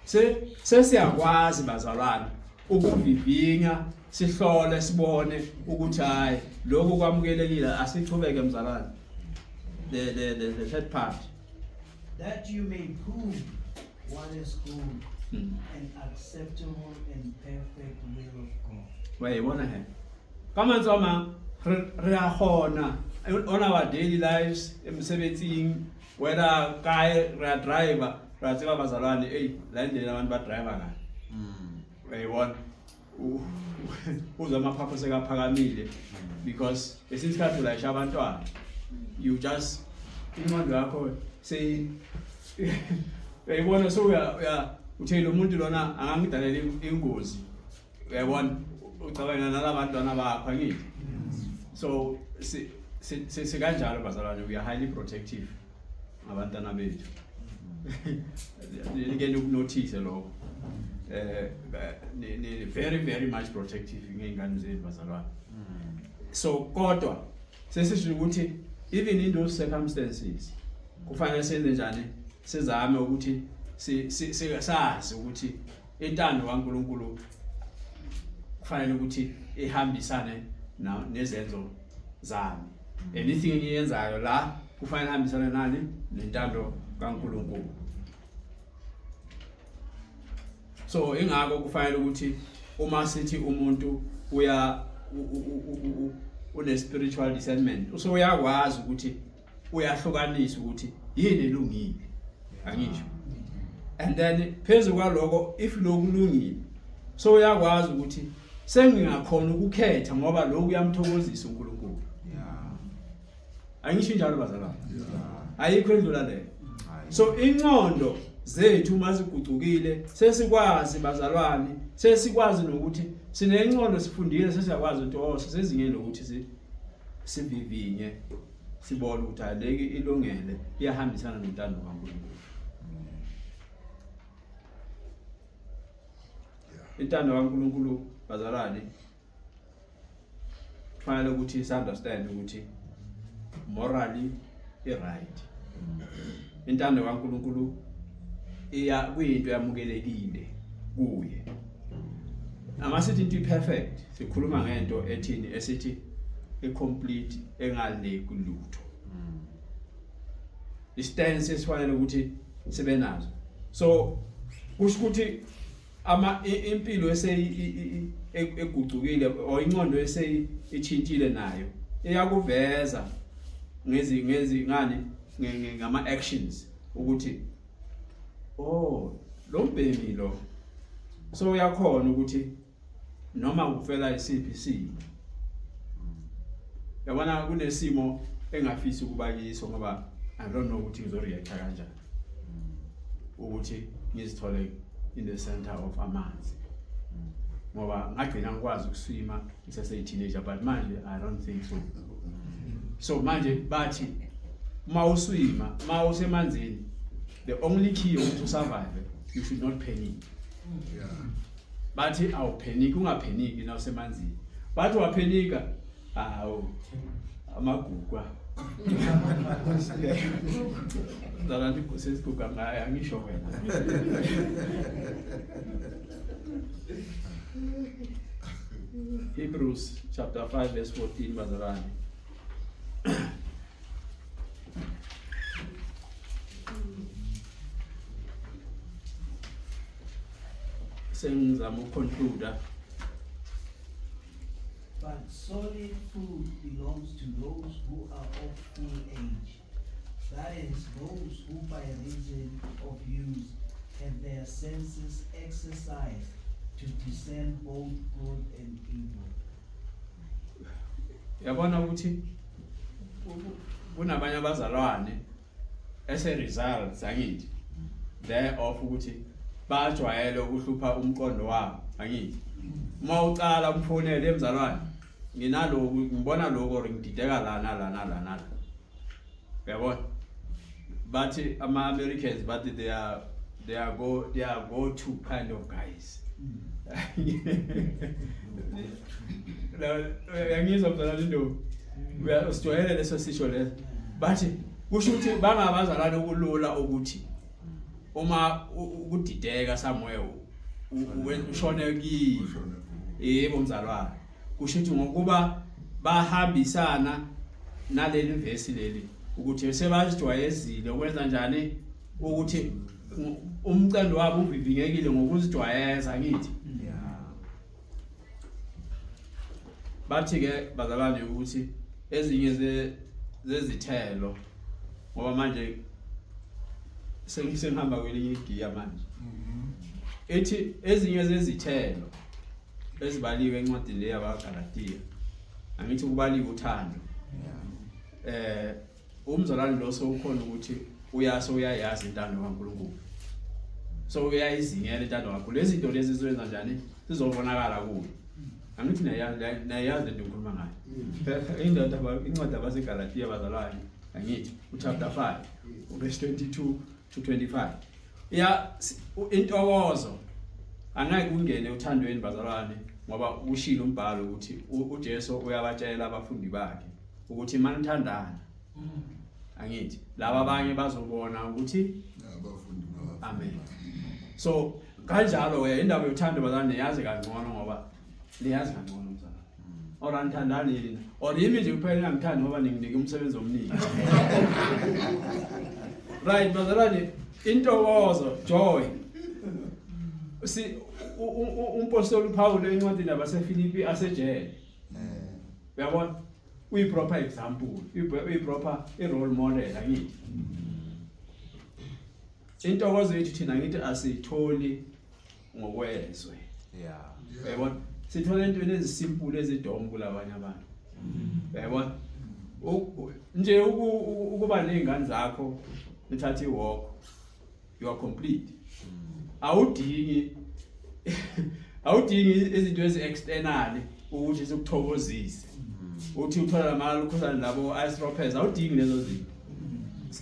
Se sesiyakwazi bazalwane ukuvivinya sihlole sibone ukuthi hayi lokhu kwamukelekile asichubeke mzalwane. The third part.
That you may prove what is good and acceptable and perfect will of God.
Wayibona he ka mantswe a mang re a kgona on our daily lives emsebetsing whether kae re a driver re a tseba bazalwane ei la indlela abantu ba driver ngayo. Uyayibona uzwa amaphaphu sekaphakamile because esinye isikhathi ulayisha abantwana you just ingqondo yakho sey uyayibona so uya uthe lo muntu lona angangidalela ingozi uyayibona ucabanga nalabantwana bakho angithi so sikanjalo bazalwane we are highly protective ngabantwana bethu like nikunothise lokho ni very very much protective ngey'ngane zenu bazalwane. So kodwa sesisho ukuthi even in those circumstances kufanele senze njani sizame ukuthi sazi ukuthi intando kaNkulunkulu kufanele ukuthi ihambisane nezenzo zami. Anything engiyenzayo la kufanele ihambisane nani nentando kaNkulunkulu. So ingakho kufanele ukuthi uma sithi umuntu uya une spiritual discernment so uyakwazi ukuthi uyahlukanisa ukuthi yini elungile angisho and then phezulu kwaloko if lokulungile so uyakwazi ukuthi sengingakhona ukukhetha ngoba lokhu kuyamthokozisa uNkulunkulu. Angisho njalo bazalwane ayikho endlula leyo. So inqondo zethu uma zigucukile sesikwazi bazalwane sesikwazi nokuthi sinenqondo sifundile sesiyakwazi ukuthi oh sisezingeni lokuthi sivivinye Sibone ukuthi hayi leki ilungele iyahambisana nentando kaNkulunkulu. Intando kaNkulunkulu bazalwane kufanele ukuthi si-understand ukuthi morally i-right. Intando kaNkulunkulu iya kuyinto yamukelekile kuye. Amasithi into i-perfect sikhuluma ngento ethini esithi i-complete engale kulutho. I-stance esifanele ukuthi sibe nazo. So kusho ukuthi ama impilo esegucukile or inqondo eseyitshintshile nayo iyakuveza ngezi ngezi ngani ngama actions ukuthi oh lo mbhemi lo so uyakhona ukuthi noma kufela isiphi isimo. Yabona kunesimo engafisi ukuba kiso ngoba I don't know ukuthi ngizoreacta kanjani ukuthi ngizithole in the center of amanzi, ngoba ngagcina ngikwazi ukuswima ngisese-teenager, but manje I don't think so. So manje bathi uma uswima, uma usemanzini, the only key yokuthi usurvive, you should not panic. Bathi awupheniki, ungapheniki na usemanzini. Bathi waphenika, awu amagugwa mzalwane sesiguga ngayo, angisho wena. Hebrews chapter 5 verse 14, bazalwane. Sengizama ukuconclude.
But solid food belongs to those who are of full age. That is, those who by reason of use have their senses exercised to discern both good and evil.
Yabona ukuthi kunabanye abazalwane as a result, angithi, thereof ukuthi bajwayele ukuhlupha umqondo wabo, angithi, uma ucala umfonele, emzalwane nginaloku, ngibona lokho or ngidideka la nala nala nala, uyabona, bathi ama-Americans bathi they are go to kind of guys. Uyangizwa mzalwane Ntombi? Usijwayele leso sisho leso. Bathi kusho ukuthi bangabazalwane okulula ukuthi uma ukudideka somewhere ushone kiyo.
Ushone kuwo.
Yebo mzalwane, kusho ukuthi ngokuba bahambisana naleli vesi leli ukuthi sebazijwayezile ukwenza njani ukuthi umcendo wabo uvivinyekile ngokuzijwayeza, ngithi. Bathi ke bazalwane ukuthi ezinye zezithelo, ngoba manje sengihamba kwelinye igiya manje, ethi ezinye zezithelo ezibaliwe encwadini le yabaGalatiya, angithi kubaliwe uthando. Umzalwane lo sewukhona ukuthi uyaso uyayazi intando kaNkulunkulu, so uyayizingela intando kaNkulunkulu. Lezi zinto lezi zizoyenza njani? Zizobonakala kuye, angithi? Nayazi, nayazi lento ngikhuluma ngayo. Indoda incwadi abaseGalatiya bazalwane, angithi uchapter 5 verse 22 to 25 ya intokozo angeke ungene uthandweni bazalwane, ngoba ushilo umbhalo ukuthi uJesu uyabatshela abafundi bakhe ukuthi manithandana, angithi, laba abanye bazobona ukuthi
abafundi bakho.
Amen. So kanjalo ke indaba yothando bazalwane niyazi kangcono, ngoba niyazi kangcono mzalwane, or anithandani yini? Or yimi nje kuphela engangithandi ngoba ninginike umsebenzi omningi? Right bazalwane, intokozo, joy, si umpostoli uPaul encwadini yabaseFilipi asejele, uyabona, uyi-proper example, uyi-proper i-role model, angithi? Intokozo yethu thina, ngithi, asiyitholi ngokwezwe. Uyabona, sithola entweni ezisimple ezidomu kulabanye abantu, uyabona. Nje ukuba ney'ngane zakho nithathe i-walk, you are complete. Awudingi izinto ezi-external ukuthi zikuthokozise. Uthi uthola lamalukhuzane labo ice ropes, awudingi lezo zinto.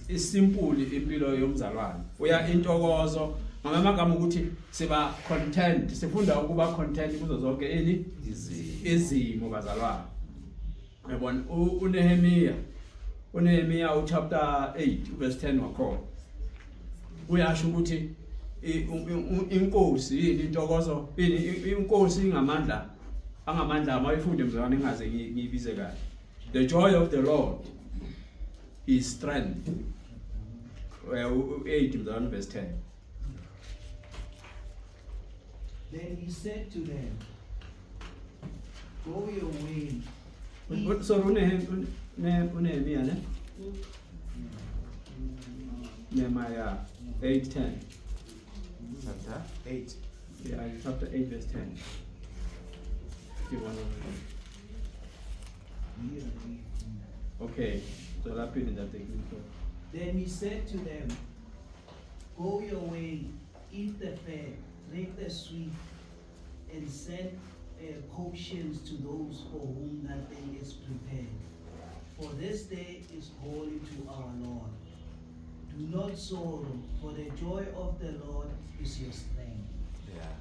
Isimple impilo yomzalwane. Uya intokozo ngamagama ukuthi siba content, sifunda ukuba content kuzo zonke ini izimo bazalwane. Yabona uNehemiya, uNehemiya uchapter 8 verse 10 wakhona uyasho ukuthi inkosi yini intokozo yini inkosi ingamandla angamandla amayifunde mzalwane ngingaze ngiyibize kahle. The joy of the Lord is strength. 8 mzalwane verse 10.
Then he said to them, Go your way.
Sorry, uNehemiya ne? Nehemiah 8:10.
Chapter 8.
Yeah, chapter 8 verse 10. You wanna Okay, so that in that
Then he said to them, Go your way, eat the fat, drink the sweet, and send portions to those for whom nothing is prepared. For this day is holy to our Lord. Do not sorrow, for the joy of the Lord is your strength.
Yeah.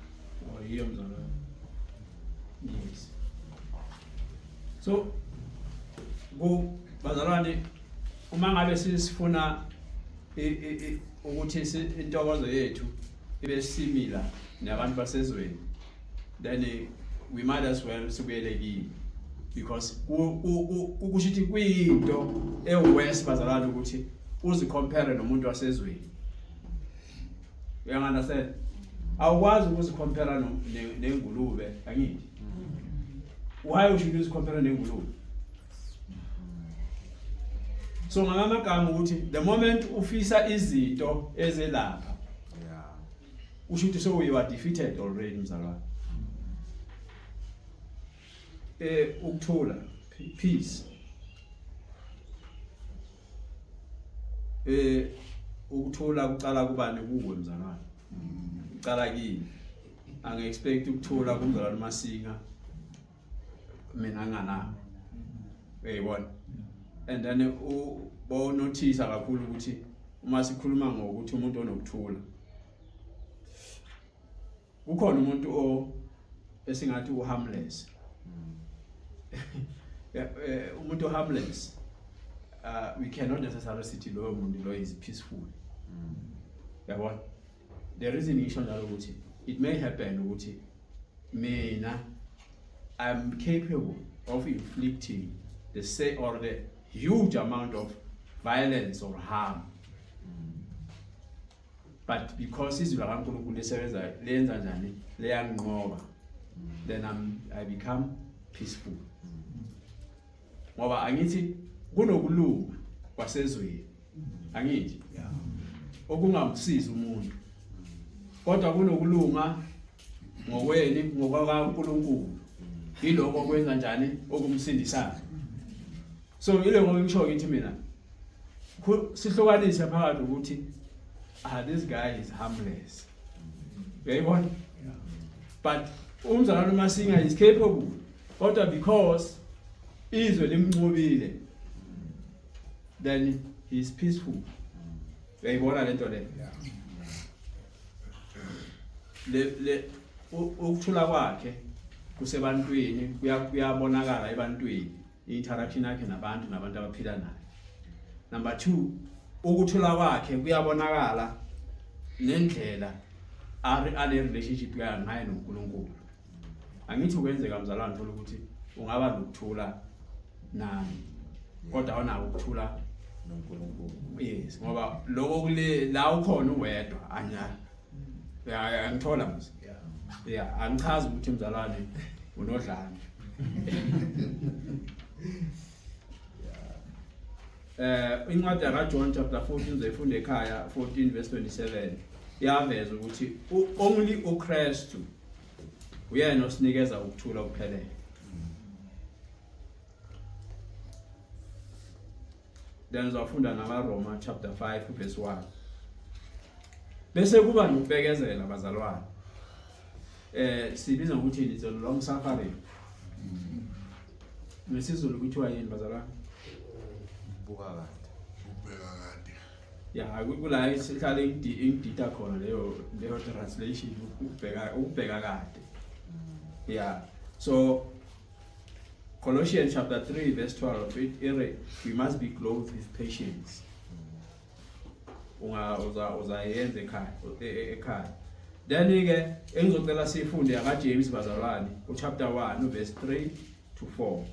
Oh, yiyo mzalwane. Yes. So ku bazalwane uma ngabe sisifuna ukuthi intokozo yethu ibe similar nabantu basezweni, then we might as well sibuyele kini, because kusho ukuthi kuyinto eworse bazalwane ukuthi uzicompare nomuntu wasezweni. You understand? Awukwazi ukuzicompare nengulube, angithi? Why should you uzicompare nengulube? So ngamagama ukuthi the moment ufisa izinto ezelapha, usho ukuthi so you are defeated already mzalwane. Ukuthula, peace. Ukuthula kuqala kubani? Kuwe mzalwane. Kuqala kimi. Angi-expect ukuthula kumzalwane Masinga mina nganabo. Uyayibona? And then bonothisa kakhulu ukuthi uma sikhuluma ngokuthi umuntu onokuthula, kukhona umuntu o esingathi uharmless. Umuntu harmless, we cannot necessarily sithi loyo muntu lo is peaceful. Yabona? The reason ngisho njalo ukuthi it may happen ukuthi mina I'm capable of inflicting the say or the huge amount of violence or harm, but because izwi likaNkulunkulu lisebenza lenza njani liyanqoba, then I become peaceful. Ngoba angithi kunokulunga kwasezweni, angithi okungamsiza umuntu, kodwa kunokulunga ngokweni ngokwakaNkulunkulu, yiloko okwenza njani okumsindisayo. So ile ngoba ngisho ngithi mina sihlukanise phakathi ukuthi this guy is harmless, uyayibona, but umzalwane uMasinga is capable, kodwa because izwe limnqobile then he is peaceful. Uyayibona lento le? Le ukuthula kwakhe kusebantwini, kuyabonakala ebantwini, interaction yakhe nabantu nabantu abaphila naye. Number 2, ukuthula kwakhe kuyabonakala nendlela ane relationship yayo ngaye noNkulunkulu. Angithi kwenzeka mzalwane uthola ukuthi ungaba nokuthula nami kodwa awunako ukuthula
noNkulunkulu.
Yes, ngoba lokho kule la ukhona uwedwa anya. Angithola mse. Yeah, angichazi ukuthi mzalwane unodlame. Incwadi kaJohn chapter 14 uzoyifunda ekhaya, 14 verse 27 iyaveza ukuthi only uKristu uyena osinikeza ukuthula okuphelele. Then uzofunda namaRoma chapter 5 verse 1. Bese kuba nokubekezela bazalwane. Sibiza ngokuthi it's a long suffering. NgesiZulu kuthiwa yini bazalwane?
Buka kade.
Ubheka kade.
Ya, kula isihlale ingidida khona leyo translation, ukubheka kade. Yeah. So Colossians chapter 3 verse 12 it we must be clothed with patience. Unga uzayenza ekhaya. Then ke engizocela sifunde aka James bazalwane, uchapter 1 verse 3 to 4.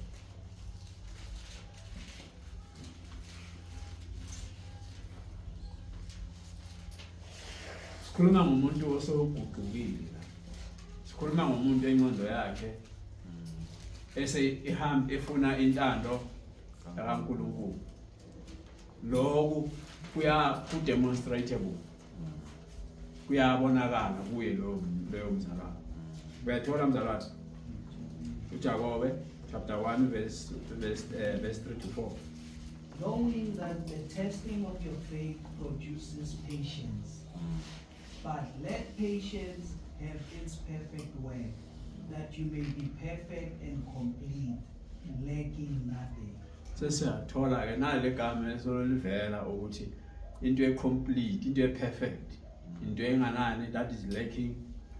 Sikhuluma ngomuntu osoguqukile la. Sikhuluma ngomuntu engqondo yakhe ese ihamba efuna intando kaNkulunkulu. Lokhu kuya ku demonstratable. Kuyabonakala kuye leyo mzalwane. Uyathola mzalwane? uJakobe chapter 1 verse 3 to 4.
Knowing that the testing of your faith produces patience. But let patience have its perfect work, that you may be perfect and complete, lacking nothing.
Sesiyathola ke nale gama esolivela ukuthi into e-complete, into e-perfect, into enganani, that is lacking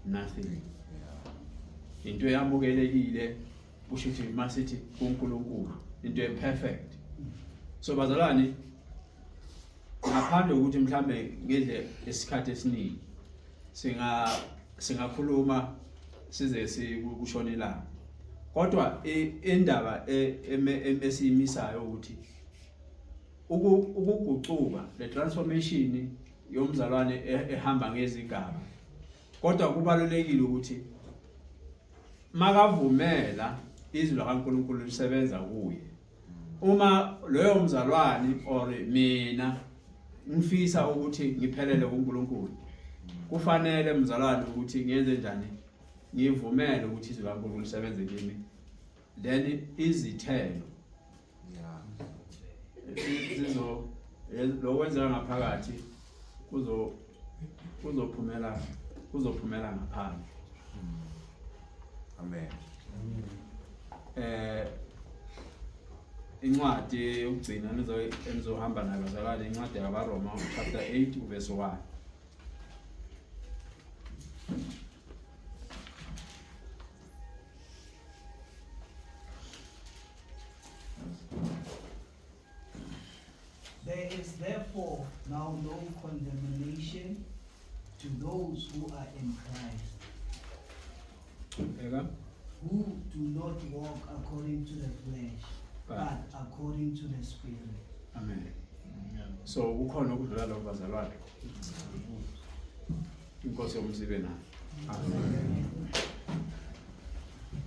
nothing. Into eyamukelekile kusho ukuthi masithi kuNkulunkulu into e-perfect. So bazalwane, ngaphandle ukuthi mhlambe ngidle isikhathi esiningi singakhuluma size sikushona ilanga, kodwa indaba esiyimisayo ukuthi ukuguquka, le transformation yomzalwane ehamba ngezigaba, kodwa kubalulekile ukuthi makavumela izwi likaNkulunkulu lisebenza kuye. Uma loyo mzalwane or mina ngifisa ukuthi ngiphelele kuNkulunkulu, kufanele mzalwane ukuthi ngiyenze njani? Ngivumele ukuthi izwi likaNkulunkulu lisebenze kimi, then izithelo zizo lokwenzeka ngaphakathi kuzophumela ngaphandle.
Amen.
Incwadi yokugcina enizohamba nayo bazalwane, incwadi yabaRoma chapter 8 verse 1.
There is therefore now no condemnation to those who are in Christ, who do not walk according to the flesh, but according to the Spirit.
Amen. So kukhona ukudlula lokho bazalwane. Inkosi yomsibe nayo. Amen.